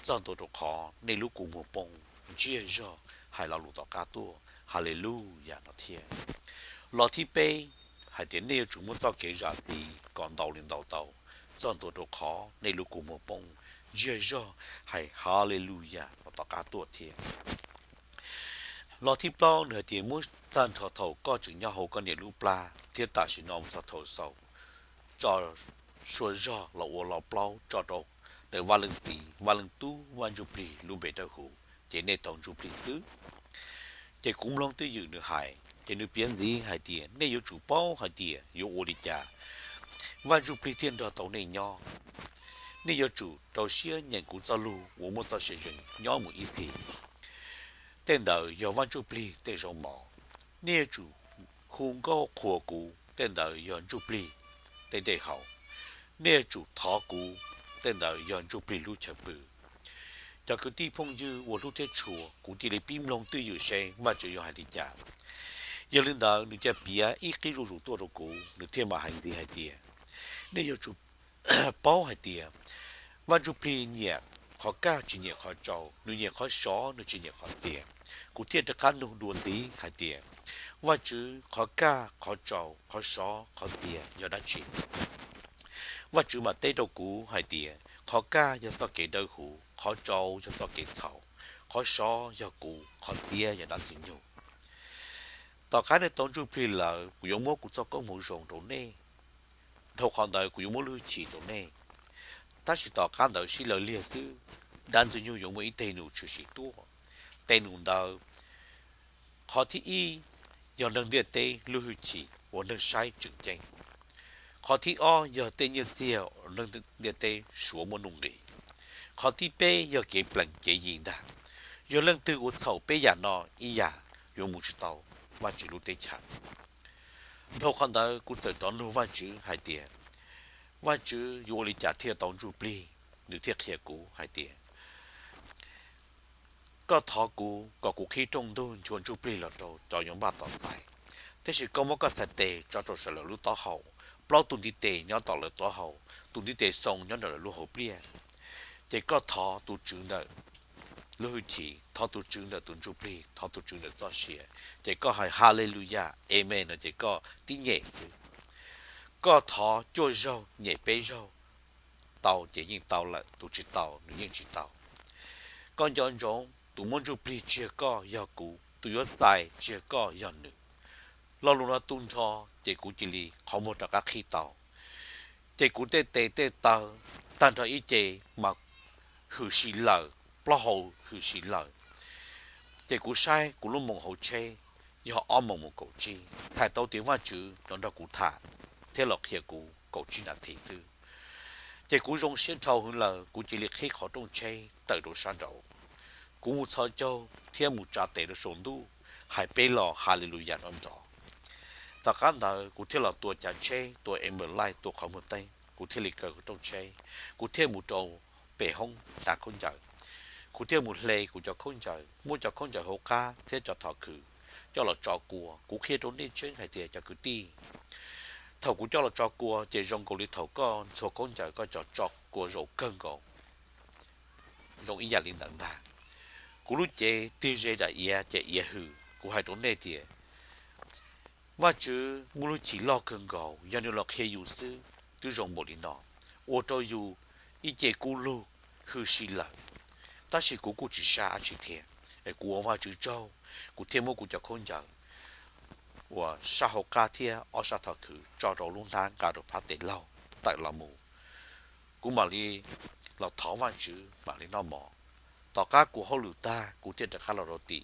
txog ntua rau qhov nej lub kua muag poob ntsiag zog hais lo lus tom qab tuaj Haleluyas no thiab. Lo thib peb, hais tias, Nej yuav tsum muaj txoj kev zam txim kom ntau li ntau tau, txog ntua rau qhov nej lub kua muag poob ntsiag zog hais Haleluyas no tom qab tuaj thiab. Lo thib plaub, nws hais tias, Muab tag nrho thaum koj tseem nyob hauv koj niam lub plab thiab tam sim no mus txog thaum xaus, tso sua zog los ua lo plaub tso rau ntawm Vaj Leej Txiv, Vaj Leej Tub, Vaj Ntsuj Plig lub npe dawb huv, ces nej tau ntsuj plig xwb. Ces kuv mloog twj ywm nws hais, ces nws piav ntxiv hais tias, Nej yuav tsum paub hais tias yuav ua li cas Vaj Ntsuj Plig thiaj nrog tau nej nyob. Nej yuav tsum rau siab nyeem kuv txoj lus uas muaj txoj sia zees nyob mus ib txhis. Tej ntawd yog Vaj Ntsuj Plig tej zaub mov. Nej yuav tsum hu nkauj qhuas kuv. Tej ntawd yog ntsuj plig tej dej haus. Nej yuav tsum thov kuv. Tej ntawd yog ntsuj plig lub chaw pw. Cov kwv tij phooj ywg uas hlub thiab tshua, kuv cia li pib mloog twj ywm seb Vajtswv yuav hais li cas. Yog li ntawd, nws cia piav ib qib zuj zus tuaj rau kuv, nws thiaj mam hais ntxiv hais tias, Nej yuav tsum paub hais tias Vaj Ntsuj Plig nyiam qhov kaj, tsis nyiam qhov tsau, nws nyiam qhov sov, nws tsis nyiam qhov txias. Kuv thiaj rov qab nug dua ntxiv hais tias, Vajtswv, qhov kaj, qhov tsau, qhov sov, qhov txias yog dab tsi? Vajtswv mam teb rau kuv hais tias, Qhov kaj yog txoj kev dawb huv, qhov tsau yog txoj kev txhaum, qhov sov yog kuv, qhov txias yog dab Ntxwg Nyoog. Tom qab nws tau ntsuj plig lawm, kuv yuav muab kuv txoj koob hmoov zoo rau nej. Dhau qhov ntawd kuv yuav muab lub hwj chim rau nej. Tab sis tom qab ntawd sib law liag xwb, dab Ntxwg Nyoog yuav muaj ib teg num tshwm sim tuaj. Teg num ntawd, qhov thib ib yog neeg ntiaj teb lub hwj chim uas neeg saib tseem ceeb. Qhov thib ob yog tej nyiaj txiag uas neeg ntiaj teb suav muaj nuj nqis. Qhov thib peb yog kev plees kev yi ntag. Yog leej twg ua txhaum peb yam no ib yam, yuav mus tsis tau Vajtswv lub teb chaws. Dhau qhov ntawd kuv txawm rov nug Vajtswv hais tias, Vajtswv, yuav ua li cas thiaj tau ntsuj plig? Nws thiaj qhia kuv hais tias, Koj thov kuv kom kuv qhib rooj ntug nchuav ntsuj plig los rau cov yuav npaj tos txais, tab sis koj muab koj txhais tes tso rau saum lawv lub taub hau, plaub tus ntiv tes nyob tom lawv taub hau, tus ntiv tes xoo nyob ntawm lawv lub hauv pliaj. Ces koj thov tus Tswv ntawm lub hwj chim, thov tus Tswv ntawm tus ntsuj plig, thov tus Tswv ntawm txoj sia, ces koj hais Haleluyas, Amees no ces koj tib nyem xwb. Koj thov cuaj zaug nyem peb zaug, tau ces yeej tau lawm, tus tsis tau nws yeej tsis tau. Koj nco ntsoov, tus muab ntsuj plig tsis yog koj yog kuv, tus yuav txais tsis yog koj yog nws. Lo lus no tu nrho, ces kuv cia li qhov muag rov qab qhib tau. Ces kuv tej tes tej taw tag nrho ib ce mas hwm si lawm, plaub hau hwm si lawm. Ces kuv saib kuv lub moos hauv tsheb, yog ob moos mus kaum tsib, txhais tau tias Vajtswv los nrog kuv tham thiab los qhia kuv kaum tsib nas this xwb. Ces kuv zoo siab dhau hwv lawm, kuv cia li qhib qhov rooj tsheb tawm rau sab nraud. Kuv mus txhos caug thiab mus tsa tes rau saum ntuj, hais peb lo Haleluyas nrov nrov. Tom qab ntawd kuv thiaj los tua cav tsheb, tua Amber Light, tua qhov muag teeb, kuv thiaj li kaw kuv rooj tsheb, kuv thiaj mus rau pem hoob hnav khaub ncaws. Kuv thiaj mus hle kuv cov khaub ncaws, muab cov khaub ncaws hauv qab thiab cov thov khwv coj los tso kua. Kuv qhia rau nej tseeb hais tias cov kwv tij, thaum kuv coj los tso kua ces zoo nkaus li thaum koj ntxhua khaub ncaws koj cov tso kua zaum kawg nkaus, zoo ib yam li ntawd ntag. Kuv lub cev tig ze dam iav ces iav hws. Kuv hais rau nej tias Vajtswv muaj lub cim loj kawg nkaus, yog nws los qhia yus xwb twb zoo npaum li no, ua rau yus ib ce kub lug hwj si lawm. Tab sis kuv kuj tsis sab dab tsi thiab, es kuv ua Vajtswv tsaug, kuv thiaj muab kuv cov khaub ncaws uas sab hauv qab thiab ob sab thov khwv tso rau lub hnab nqa rau phab tes laug tawm los mus. Kuv mam li los thov Vajtswv mam li noj mov. Tom qab kuv hauj lwm tag kuv thiaj rov qab los rau tim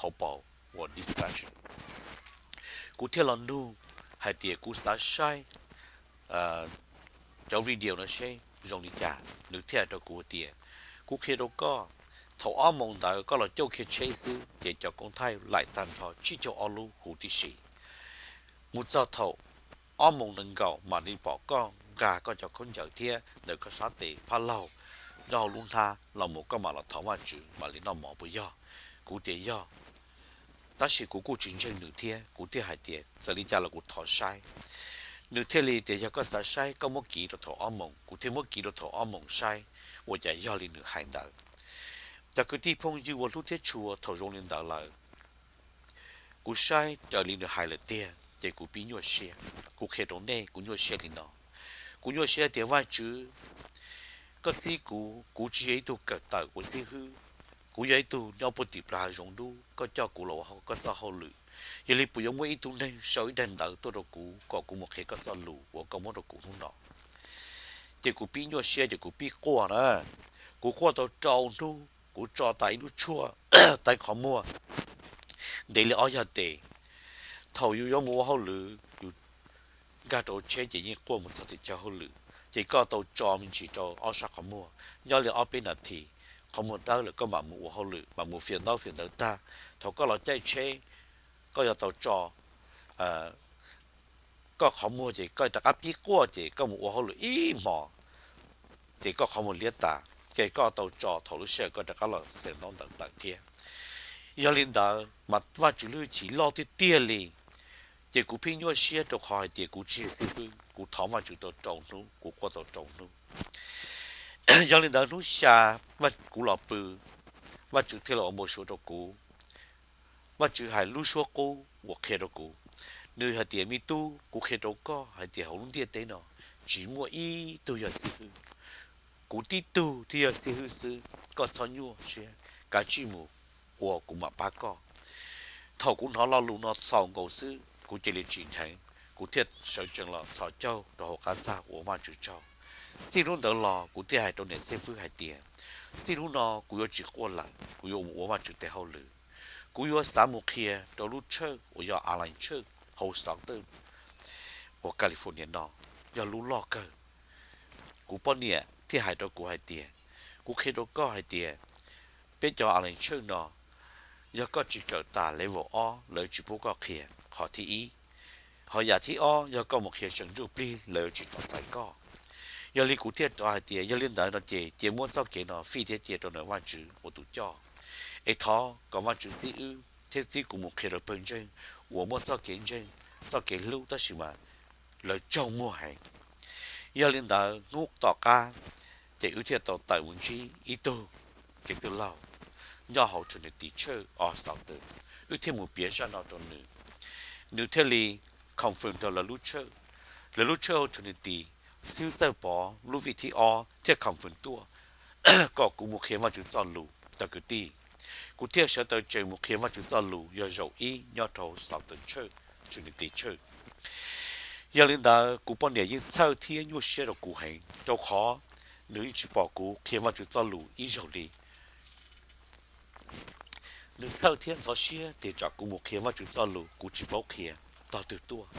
hauv paus uas discussion. Kuv thiaj los nug hais tias kuv xav saib cov video no seb zoo li cas. Nws thiaj hais rau kuv tias, kuv qhia rau koj, thaum ob moos ntawd koj los coj kiag tsheb xwb ces cov koob thaij laim tag nrho tsib caug ob lub huv tib si. Mus txog thaum ob moos nees nkaum mam li pom koj nqa koj cov khaub ncaws thiab ntawm koj sab tes phab laug nyob hauv lub hnab los mus, koj mam los thov Vajtswv mam li noj mov puas yog? Kuv tias yog, tab sis kuv kuj tsis ntseeg nws thiab, kuv thiaj hais tias txawm li cas los kuv thov saib. Nws thiaj li tias yog koj xav saib koj muab kiv rau thaum ob moos. Kuv thiaj muab kiv rau thaum ob moos saib ua cas yog li nws hais ntawd. Cov kwv tij phooj ywg uas hlub thiab tshua, thaum zoo li ntawd lawm, kuv saib raws li nws hais lawm tiag ces kuv pib nyuaj siab. Kuv qhia rau nej kuv nyuaj siab li no. Kuv nyuaj siab tias Vajtswv, koj txib kuv, kuv tsis yog ib tug kawm tawm ua xib hwb, kuv yog ib tug nyob puag tim plaws hav zoov dub, koj coj kuv los ua koj txoj hauj lwm. Yog li puas yuav muaj ib tug neeg sau ib daim ntawv tuaj rau kuv kom kuv mus qhia koj txoj lus uas koj muab rau kuv hnub no? Ces kuv pib nyuaj siab ces kuv pib quaj na. Kuv quaj tau rau hnub, kuv tso tas ib lub tshuaj teeb qhov muag ntev li ob yog tes. Thaum yus yuav mus ua hauj lwm, yus nkag rau tsheb ces yeej quaj mus txog tim chaw hauj lwm, ces koj tau tso me ntsis rau ob sab qhov muag nyob li ob peb nas this, qhov muag dawb lawm koj mam mus ua hauj lwm, mam mus fiam ntaub fiam ntawv tag. Thaum koj los caij tsheb, koj yuav tau tso koj qhov muag ces koj rov qab pib quaj ces koj mus ua hauj lwm ib hmos ces koj qhov muag liab tas, ces koj tau tso thaum lub sij hawm koj rov qab los xeem ntaub ntawv tawm thiab. Yog li ntawd mas Vajtswv lub hwj chim loj tiag tiag li. Ces kuv pheej nyuaj siab rau qhov hais tias kuv tsis yog xib fwb, kuv thov Vajtswv tau rau hnub, kuv quaj tau rau hnub. Yog li ntawd hnub xya kuv los pw, Vajtswv thiaj los ua npau suav rau kuv. Vajtswv hais lub suab qub uas qhia rau kuv, nws hais tias, me tub, kuv qhia rau koj hais tias hauv lub ntiaj teb no tsis muaj ib tug yog xib hwb. Kuv tib tug thiaj yog xib hwb xwb, koj txhob nyuaj siab, kav tsij mus ua kuv mam pab koj. Thaum kuv hnov lo lus no txhaum nkaus xwb kuv cia li tsim dheev, kuv thiaj sawv tsees los txhos caug rau hauv qab txag ua Vajtswv tsaug. Txij hnub ntawd los kuv thiaj hais rau niam xib fwb hais tias, txij hnub no kuv yuav tsis quaj lawm, kuv yuav mus ua Vajtswv tes hauj lwm. Kuv yuav xav mus qhia rau lub tshawj uas yog Alliance Church hauv Stockton uas California no, yog lub loj kawg. Kuv poj niam thiaj hais rau kuv hais tias, kuv qhia rau koj hais tias peb cov Alliance Church no, yog koj tsis kawm tas level ob lawv tsis pub koj qhia qhov thib ib. Ho yam thib ob, yog koj mus qhia tseem ntsuj plig lawv yuav tsis tos txais koj. Yog li kuv thiaj rov hais tias yog li ntawd no ces cia muab txoj kev no fij thiab cia rau nws Vajtswv ua tus coj, es thov kom Vajtswv txib wb thiab txib kuv mus qhia rau pawg ntseeg uas muaj txoj kev ntseeg, txoj kev hlub tab sis mas lawv tsaug muag heev. Yog li ntawd hnub tom qab ces wb thiaj tau tawm mus ntsib ib tug kev txwj laug nyob hauv Trinity Church of Southern, wb thiaj mus piav zaj no rau nws. Nws thiaj li confirm rau lawv lub tshawj, lawv lub tshawj hauv Trinity, xib hwb Txawj Pov lub vij thib ob thiaj confirm tuaj kom kuv mus qhia Vajtswv txoj lus rau kwv tij. Kuv thiaj sawv taw tsees mus qhia Vajtswv txoj lus yog zaum ib nyob rau Southern Church, Trinity Church. Yog li ntawd kuv poj niam yeej txhawj thiab nyuaj siab rau kuv heev, rau qhov nws yeej tsis pom kuv qhia Vajtswv txoj lus ib zaug li. Nws txhawj thiab ntxhov siab tias tsam kuv mus qhia Vajtswv txoj lus kuv tsis paub qhia tog twg tuaj.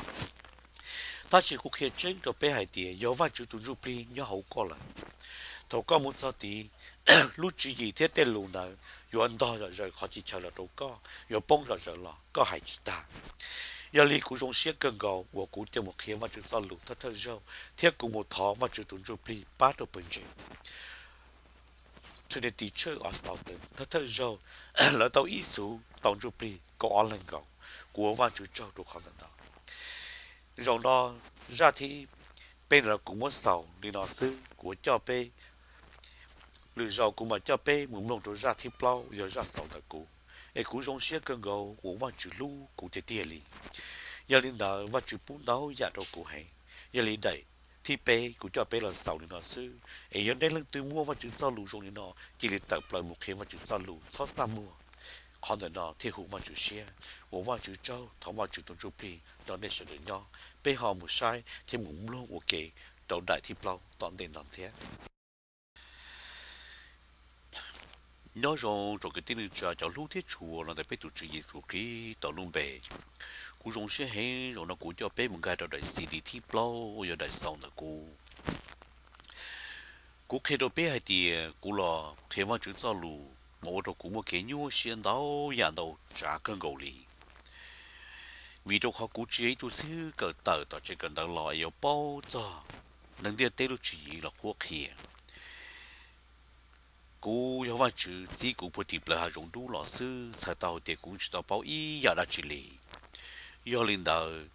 Tab sis kuv qhia tseeb rau peb hais tias yog Vajtswv tus ntsuj plig nyob hauv koj lawm, Thaum koj mus txog tid, lub tswv yim thiab tej lus ntawd yuav ntog zom zaws qhov txhia chaw los rau koj, yuav poob zom zaws los koj hais tsis tag. Yog li kuv zoo siab kawg nkaus uas kuv tau mus qhia Vajtswv txoj lus thawj thawj zaug, thiab kuv mus thov Vajtswv tus Ntsuj Plig pab rau pawg ntseeg Trinity Church of Southern thawj thawj zaug, lawv tau ib xuv tau Ntsuj Plig kaum ob leeg nkaus. Kuv ua Vajtswv tsaug rau qhov ntawm no. Zaum no zaj thib peb ntawm no kuv muab xaus li no xwb, kuv coj peb, lwm zaus kuv mam coj peb mus mloog rau zaj thib plaub, yog zaj xaus ntawm kuv. Es kuv zoo siab kawg nkaus uas Vajtswv hlub kuv tiag tiag li. Yog li ntawd Vajtswv pub ntau yam rau kuv heev. Yog li daim thib peb kuv coj peb los xaus li no xwb, es yog nej leej twg muaj Vajtswv txoj lus zoo li no, cia li tawm plaws mus qhia Vajtswv txoj lus, txhob txaj muag. Qhov ntawm no thiaj hu Vajtswv siab. Ua Vajtswv tsaug, thov Vajtswv tus Ntsuj Plig nrog nej sawv daws nyob. Peb ho mus saib thiab mus mloog ua ke rau daim thib plaub tom ntej no ntxiv. Nyob zoo tsoom kwv tij neej tsa cov hlub thiab tshua los ntawm peb tus Tswv Yexus Khetos lub npe. Kuv zoo siab heev zaum no kuv coj peb mus nkag rau daim C D thib plaub uas yog daim xaus ntawm kuv. Kuv qhia rau peb hais tias kuv los qhia Vajtswv txoj lus mas ua rau kuv muaj kev nyuaj siab ntau yam ntau tsav kawg nkaus li. Vim rau qhov kuv tsis yog ib tug xib hwb kawm tawm tom tsev kawm ntawv los es yuav paub txog neeg ntiaj teb lub tswv yim los qhuab qhia. Kuv yog Vajtswv txib kuv puag tim plawv hav zoov dub los xwb, txhais tau hais tias kuv tsis tau paub ib yam dab tsi li. Yog li ntawd,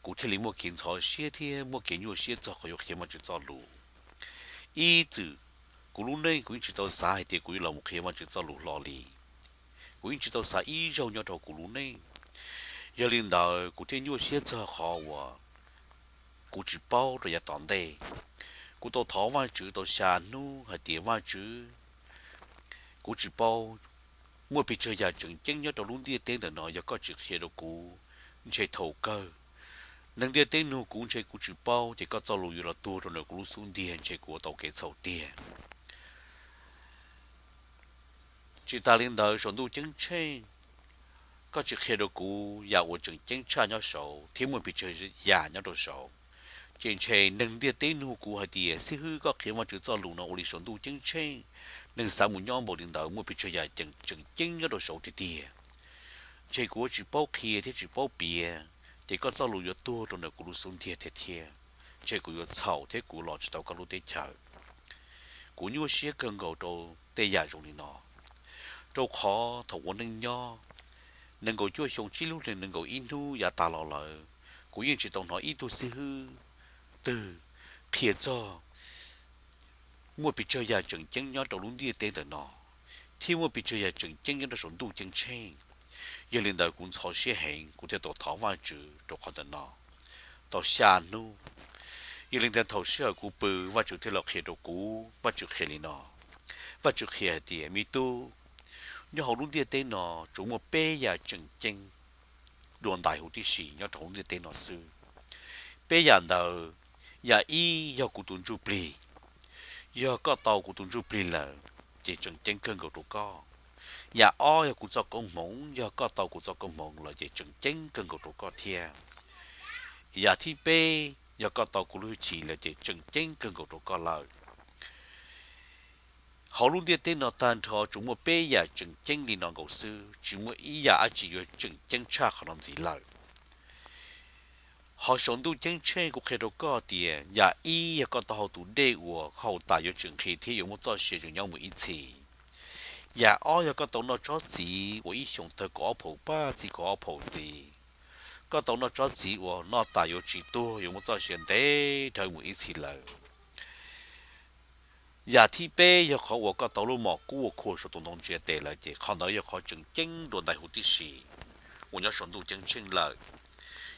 kuv thiaj li muaj kev ntxhov siab thiab muaj kev nyuaj siab txog qhov yuav qhia Vajtswv txoj lus. Ib txwm kuv lub neej kuv yeej tsis tau xav hais tias kuv yuav los mus qhia Vajtswv txoj lus hlo li. Kuv yeej tsis tau xav ib zaug nyob rau kuv lub neej. Yog li ntawd kuv thiaj nyuaj siab txog qhov uas kuv tsis paub rau yav tom ntej. Kuv tau thov Vajtswv tau xya hnub hais tias, Vajtswv, kuv tsis paub muaj pes tsawg yam tseem ceeb nyob rau lub ntiaj teb ntawm no, yog koj tsis qhia rau kuv, ntshe thaum kawg neeg ntiaj teb nug kuv ntshe kuv tsis paub, ces koj txoj lus yuav los tuag rau ntawm kuv lub xub ntiag, ntshe kuv ua tau kev txhaum tiag. Tsis tas li ntawd, saum ntuj ceeb tsheej koj tsis qhia rau kuv yam uas tseem ceeb tshaj nyob saud thiab muaj pes tsawg yam nyob rau saud, ces ntshe neeg ntiaj teb nug kuv hais tias, xib hwb, koj qhia Vajtswv txoj lus no ua li saum ntuj ceeb tsheej, neeg xav mus nyob npaum li ntawd, muaj pes tsawg yam tseem ceeb nyob rau saud tiag tiag. Ntshe kuv yuav tsis paub qhia thiab tsis paub piav, ces koj txoj lus yuav tuag rau ntawm kuv lub xub ntiag tiag thiab. Ntshe kuv yuav txhaum thiab kuv los tsis tau koj lub teb chaws. Kuv nyuaj siab kawg nkaus rau tej yam zoo li no, rau qhov thaum ua neej nyob nees nkaum cuaj xyoo tsib lub hli nees nkaum ib hnub yav tas los lawm, kuv yeej tsis tau hnov ib tug xib hwb twg qhia txog muaj pes tsawg yam tseem ceeb nyob rau lub ntiaj teb ntawm no, thiab muaj pes tsawg yam tseem ceeb nyob rau saum ntuj ceeb tsheej. Yog li ntawd kuv ntxhov siab heev, kuv thiaj tau thov Vajtswv rau qhov ntawm no tau xya hnub. Yog li ntawd thaum sij hawm kuv pw, Vajtswv thiaj los qhia rau kuv, Vajtswv qhia li no, Vajtswv qhia hais tias, me tub, nyob hauv lub ntiaj teb no tsuas muaj peb yam tseem ceeb dua ntais huv tib si nyob rau hauv lub ntiaj teb no xwb. Peb yam ntawd, yam ib yog kuv tus ntsuj plig. Yog koj tau kuv tus ntsuj plig lawm, ces tseem ceeb kawg nkaus rau koj. Yam ob yog kuv txoj koob hmoov, yog koj tau kuv txoj koob hmoov lawm ces tseem ceeb kawg nkaus rau koj thiab. Yam thib peb, yog koj tau kuv lub hwj chim lawm ces tseem ceeb kawg nkaus rau koj lawm. Hauv lub ntiaj teb no tag nrho tsuas muaj peb yam tseem ceeb li no nkaus xwb, tsis muaj ib yam dab tsi yuav tseem ceeb tshaj qhov no ntxiv lawm. Hauv saum ntuj ceeb tsheej kuv qhia rau koj tias yam ib yog koj tau haus tus dej uas haus tas yuav tsis nqhis thiab yuav muaj txoj sia tseem nyob mus ib txhis. Yam ob yog koj tau noj tsob txiv uas ib xyoos tawg kaum ob phaum paj txi kaum ob phaum ntxiv. Koj tau noj tsob txiv uas noj tas yuav tsis tuag, yuav muaj txoj sia ntev dhawv mus ib txhis lawm. Yam thib peb yog qhov uas koj tau lub mom kub uas khuam saum tus ntoo ntsia tes lawm ces qhov ntawd yog qhov tseem ceeb dua ntais huv tib si uas nyob saum ntuj ceeb tsheej lawm.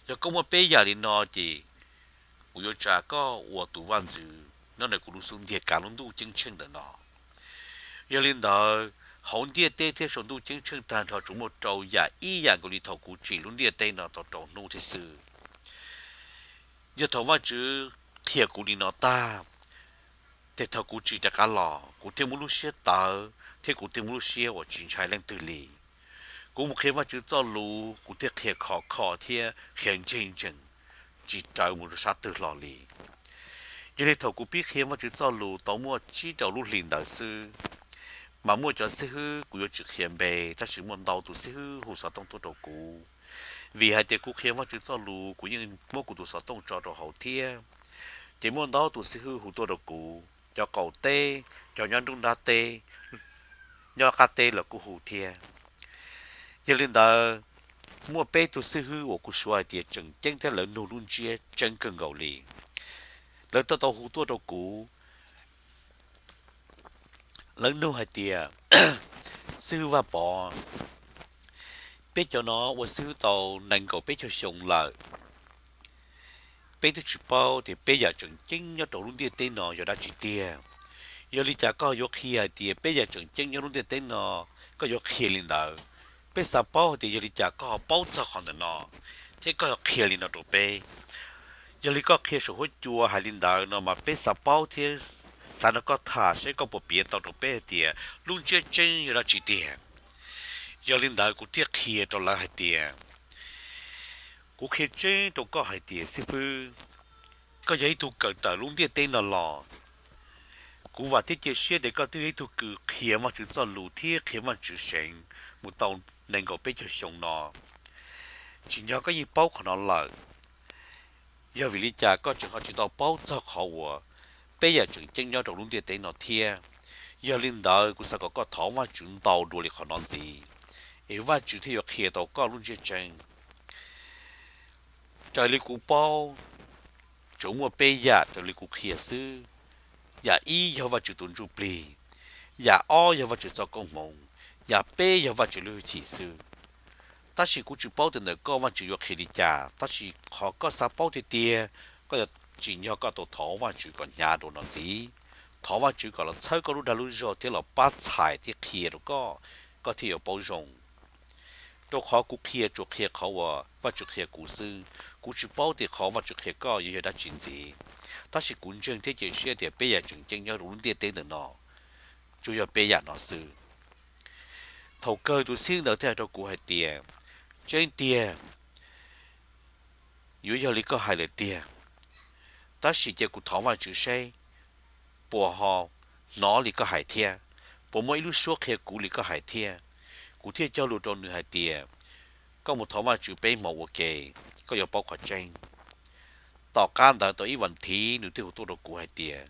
Yog koj muaj peb yam li no ces kuv yuav tsa koj ua tus vaj ntxwv nyob ntawm kuv lub xub ntiag kav lub ntuj ceeb tsheej ntawm no. Yog li ntawd, hauv ntiaj teb thiab saum ntuj ceeb tsheej tag nrho tsuas muaj rau yam ib yam nkaus li thaum kuv tsim lub ntiaj teb no tau rau hnub thiab xwb. Yog thaum Vajtswv qhia kuv li no tag, ces thaum kuv tsim rov qab los kuv thiaj muaj lub siab tawv thiab kuv thiaj muaj lub siab uas tsis ntshai leej twg li. Kuv mus qhia Vajtswv txoj lus kuv thiaj qhia khov kho thiab qhia ntseeg ntseeg, tsis rawv mus rau sab twg hlo li. Yog li thaum kuv pib qhia Vajtswv txoj lus tau muaj tsib rau lub hlis ntawd xwb, mas muaj cov xib hwb, kuv yuav tsis qhia npe, tab sis muaj ntau tus xib hwb hu xov tooj tuaj rau kuv, vim hais tias kuv qhia Vajtswv txoj lus kuv yeej muab kuv tus xov tooj tso rau hauv thiab. Ces muaj ntau tus xib hwb hu tuaj rau kuv, cov qaum teb, cov nyob nruab nrab teb, nyob qab teb los kuj hu thiab. Yog li ntawd, muaj peb tug xib hwb uas kuv suav hais tias tseem ceeb thiab lawv nug lub ntsiab tseeb kawg nkaus li. Lawv tau tau hu tuaj rau kuv, lawv nug hais tias, Xib hwb Vaj Pov, peb cov no ua xib hwb tau nees nkaum peb caug xyoo lawm, peb twb tsis paub tias peb yam tseem ceeb nyob rau lub ntiaj teb no yog dab tsi tiag. Yog li cas koj yuav qhia hais tias peb yam tseem ceeb nyob lub ntiaj teb no, koj yuav qhia li ntawd? Peb xav paub hais tias yog li cas koj ho paub txog qhov ntawm no, thiab koj yuav qhia li no rau peb. Yog li koj qhia saum huab cua hais li ntawd no mas peb xav paub thiab xav nrog koj tham seb koj puas piav tau rau peb hais tias lub ntsiab tseeb yog dab tsi tiag. Yog li ntawd kuv thiaj qhia rau lawv hais tias, kuv qhia tseeb rau koj hais tias xib hwb, koj yog ib tug kawm tawm lub ntiaj teb no los. Kuv vam thiab cia siab tias koj twb yog ib tug kws qhia Vajtswv txoj lus thiab qhia Vajtswv seev mus tau nees nkaum peb caug xyoo no. Tsim nyog koj yeej paub qhov no lawm, yog vim li cas koj tseem ho tsis tau paub txog qhov uas peb yam tseem ceeb nyob rau lub ntiaj teb no thiab? Yog li ntawd kuv xav kom koj thov Vajtswv ntau dua li qhov no ntxiv, es Vajtswv thiaj yuav qhia tau koj lub ntsiab tseeb. Raws li kuv paub, tsuas muaj peb yam raws li kuv qhia xwb. Yam ib yog Vajtswv tus Ntsuj Plig, yam ob yog Vajtswv txoj koob hmoov, yam peb yog Vajtswv lub hwj chim xwb. Tab sis kuv tsis paub tias ntawm koj Vajtswv yuav qhia li cas, tab sis qhov koj xav paub tiag tiag, koj yuav tsim nyog koj tau thov Vajtswv kom hnyav rau no ntxiv. Thov Vajtswv kom los txhawb koj lub dag lub zog thiab los pab txhais thiab qhia rau koj, koj thiaj yuav paub zoo. Rau qhov kuv qhia tsuas qhia qhov uas Vajtswv qhia kuv xwb, kuv tsis paub tias qhov Vajtswv qhia koj yuav yog dab tsi ntxiv. Tab sis kuv ntseeg thiab cia siab tias peb yam tseem ceeb nyob rau lub ntiaj teb ntawm no tsuas yog peb yam no xwb. Thaum kawg tus xib hwb ntawd thiaj hais rau kuv hais tias, tseeb tiag, yuav yog li koj hais lawm tiag, tab sis cia kuv thov Vajtswv seb puas ho hnov li koj hais thiab, puas muaj ib lub suab qhia kuv li koj hais thiab. Kuv thiaj cog lus rau nws hais tias, koj mus thov Vajtswv peb hmo ua ke, koj yuav paub qhov tseeb. Tom qab ntawd tau ib vas thiv nws thiaj hu tuaj rau kuv hais tias,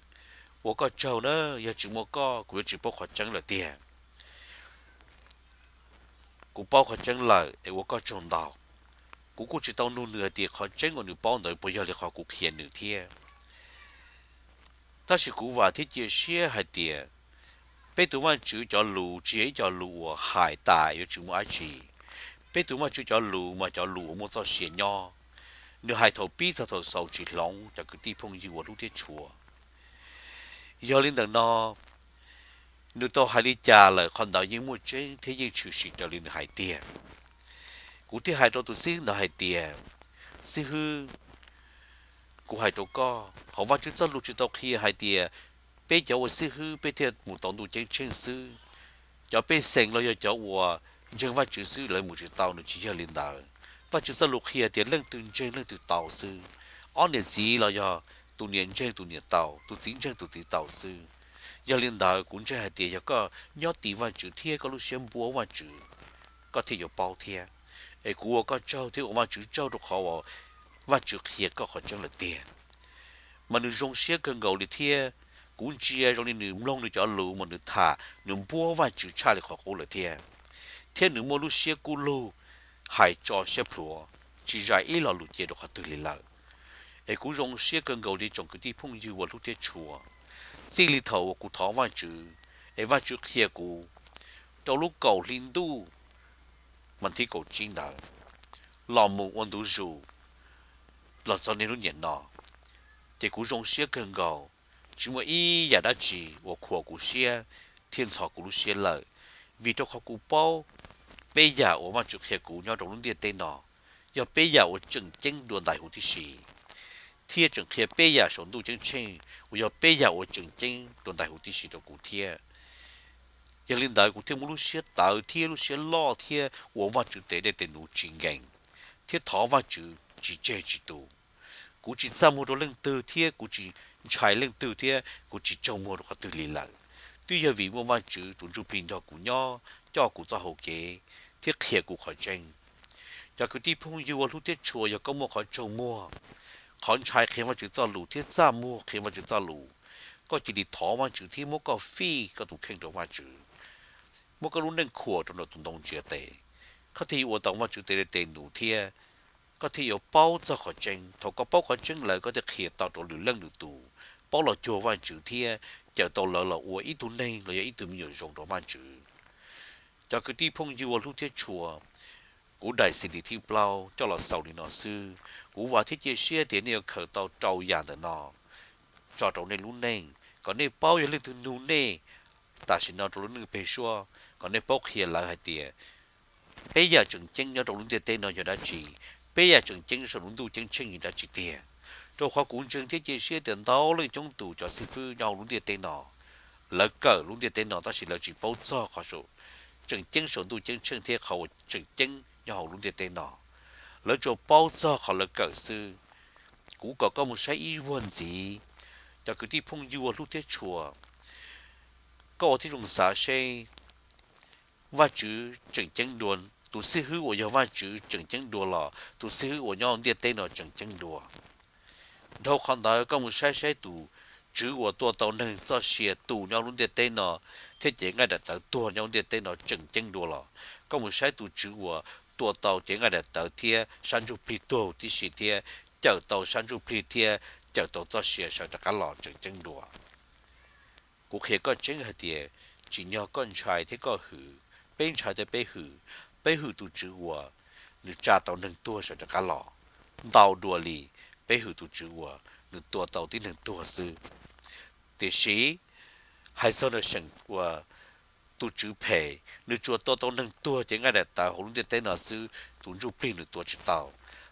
ua koj tsaug na, yog tsis muaj koj kuv yuav tsis paub qhov tseeb lawm tiag. Kuv paub qhov tseeb lawm es ua koj tsaug ntau. Kuv kuj tsis tau nug nws hais tias qhov tseeb uas nws paub ntawd puas yog li qhov kuv qhia nws thiab. Tab sis kuv vam thiab cia siab hais tias peb tus Vajtswv cov lus tsis yog ib co lus uas hais tas yuav tsis muaj dab tsi. Peb tus Vajtswv cov lus mas cov lus uas muaj txoj sia nyob. Nws hais thaum pib txog thaum xaus tsis hloov cov kwv tij phooj ywg uas hlub thiab tshua. Yog li ntawm no, nws tau hais li cas lawm qhov ntawd yeej muaj tseeb thiab yeej tshwm sim raws li nws hais tiag. Kuv thiaj hais rau tus xib hwb ntawd hais tias, xib hwb, kuv hais rau koj, hauv Vajtswv txoj lus tsis tau qhia hais tias peb cov ua xib hwb peb thiaj mus tau ntuj ceeb tsheej xwb. Cov pej xeem los yog cov uas ntseeg Vajtswv xwb lawv mus tsis tau, nws tsis yog li ntawd. Vajtswv txoj lus qhia tias leej twg ntseeg leej twg tau xwb. Ob niam txiv los yog tus niam ntseeg tus niam tau, tus txiv ntseeg tus txiv tau xwb. Yog li ntawd kuv ntseeg hais tias yog koj nyob tim Vajtswv thiab koj lub siab npuab Vajtswv, koj thiaj yuav paub thiab. Es kuv ua koj tsaug thiab ua Vajtswv tsaug rau qhov uas Vajtswv qhia koj qhov tseeb lawm tiag. Mas nws zoo siab kawg nkaus li thiab. Kuv ntsia zoo li nws mloog nws cov lus mas nws tham nws npuab Vajtswv tshaj li qhov qub lawm thiab. Thiab nws muaj lub siab kub lug hais tso siab plhuav, tsis zais ib lo lus cia rau qhov twg li lawm. Es kuv zoo siab kawg nkaus li tsoom kwv tij phooj ywg uas hlub thiab tshua. Txij li thaum uas kuv thov Vajtswv, es Vajtswv qhia kuv rau lub kaum hli ntuj mas thib kaum tsib ntawd los mus ua ntu zus los txog niaj hnub niam no, ces kuv zoo siab kawg nkaus. Tsis muaj ib yam dab tsi uas khuam kuv siab thiab ntxhov kuv lub siab lawm, vim rau qhov kuv paub peb yam uas Vajtswv qhia kuv nyob rau lub ntiaj teb no yog peb yam uas tseem ceeb dua ntais huv tib si, thiab tseem qhia peb yam saum ntuj ceeb tsheej uas yog peb yam uas tseem ceeb dua ntais huv tib si rau kuv thiab. Yog li ntawd kuv thiaj muaj lub siab tawv thiab lub siab loj thiab ua Vajtswv tes dej tes num tsis nkees, thiab thov Vajtswv tsis tseg tsis tu. Kuv tsis txaj muag rau leej twg thiab kuv tsis ntshai leej twg thiab kuv tsis tsaug muag rau qhov twg li lawm. Twb yog vim muaj Vajtswv tus Ntsuj Plig nrog kuv nyob, coj kuv txoj hau kev thiab qhia kuv qhov tseeb. Cov kwv tij phooj ywg uas hlub thiab tshua, yog koj muaj qhov tsaug muag, qhov ntshai qhia Vajtswv txoj lus thiab txaj muag qhia Vajtswv txoj lus, koj cia li thov Vajtswv thiab muab koj fij koj tus kheej rau Vajtswv. Muab koj lub neej khuam rau nram tus ntoo ntsiav tes, koj thiaj yuav ua tau Vajtswv tes li tes num thiab koj thiaj yuav paub txog qhov tseeb. Thaum koj paub qhov tseeb lawm koj thiaj qhia tau rau lwm leej lwm tus paub los cuag Vajtswv thiab cawm tau lawv los ua ib tug neeg los yog ib tug me nyuam zoo rau Vajtswv. Cov kwv tij phooj ywg uas hlub thiab tshua, kuv daim C D thib plaub coj los xaus li no xwb. Kuv vam thiab cia siab tias nej yuav khaws tau rau yam ntawm no tso rau nej lub neej, kom nej paub yog leej twg nug nej tam sim no rau lub neej pem suab, kom nej paub qhia lawv hais tias peb yam tseem ceeb nyob rau lub ntiaj teb no yog dab tsi, peb yam tseem ceeb saum lub ntuj ceeb tsheej yog dab tsi tiag. Rau qhov kuv ntseeg thiab cia siab tias ntau leej coob tus cov xib fwb nyob hauv lub ntiaj teb no, lawv kawm lub ntiaj teb no tab sis lawv tsis paub txog qhov tseem ceeb saum ntuj ceeb tsheej thiab qhov uas tseem ceeb nyob hauv lub ntiaj teb no. Lawv tsuas paub txog qhov lawv kawm xwb. Kuv kom koj mus saib ib vuag ntxiv, cov kwv tij phooj ywg uas hlub thiab tshua, koj ua tib zoo xav seb Vajtswv tseem ceeb dua, tus xib hwb uas yog Vajtswv tseem ceeb dua los tus xib hwb uas nyob hauv ntiaj teb no tseem ceeb dua? Dhau qhov ntawd koj mus saib saib tus Tswv uas tua tau neeg txoj sia tu nyob lub ntiaj teb no thiab cev nqaij daim tawv tuag nyob lub ntiaj teb no tseem ceeb dua los? Koj mus saib tus Tswv uas tua tau cev nqaij daim tawv thiab sab ntsuj plig tuag huv tib si thiab cawm tau sab ntsuj plig thiab cawm tau txoj sia sawv rov qab los tseem ceeb dua? Kuv qhia koj tseeb hais tias tsim nyog koj ntshai thiab koj hwm, peb ntshai thiab peb hwm, peb hwm tus Tswv uas nws tsa tau neeg tuag sawv rov qab los ntau dua li peb hwm tus Tswv uas nws tua tau tib neeg tuag xwb. Tiam sis hais txog nws seem uas tus Tswv phem, nws tsuas tua tau neeg tuag cev nqaij daim tawv hauv lub ntiaj teb no xwb, tus ntsuj plig nws tua tsis tau.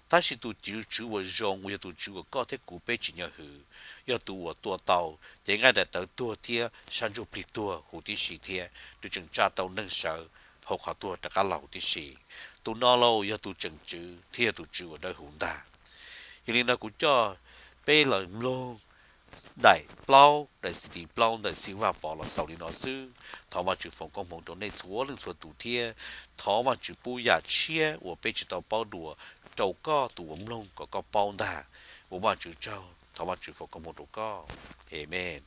Tab sis tus Tswv uas zoo uas yog tus Tswv uas koj thiab kuv peb tsim nyog hwm, yog tus uas tua tau cev nqaij daim tawv tuag thiab sab ntsuj plig tuag huv tib si thiab nws tseem tsa tau neeg sawv hauv qhov tuag rov qab los huv tib si. Tus no lauj yog tus tseem tswv thiab yog tus Tswv uas dawb huv ntag. Yog li no kuv coj peb los mloog daim plaub, daim C D plaub ntawm xib hwb Vaj Pov los xaus li no xwb. Thov Vajtswv foom koob hmoov rau nej txhua leej txhua tus thiab thov Vajtswv pub yam tshiab uas peb tsis tau paub dua rau koj tus uas mloog kom koj paub ntag. Ua Vajtswv tsaug, thov Vajtswv foom koob hmoov rau koj. Amees.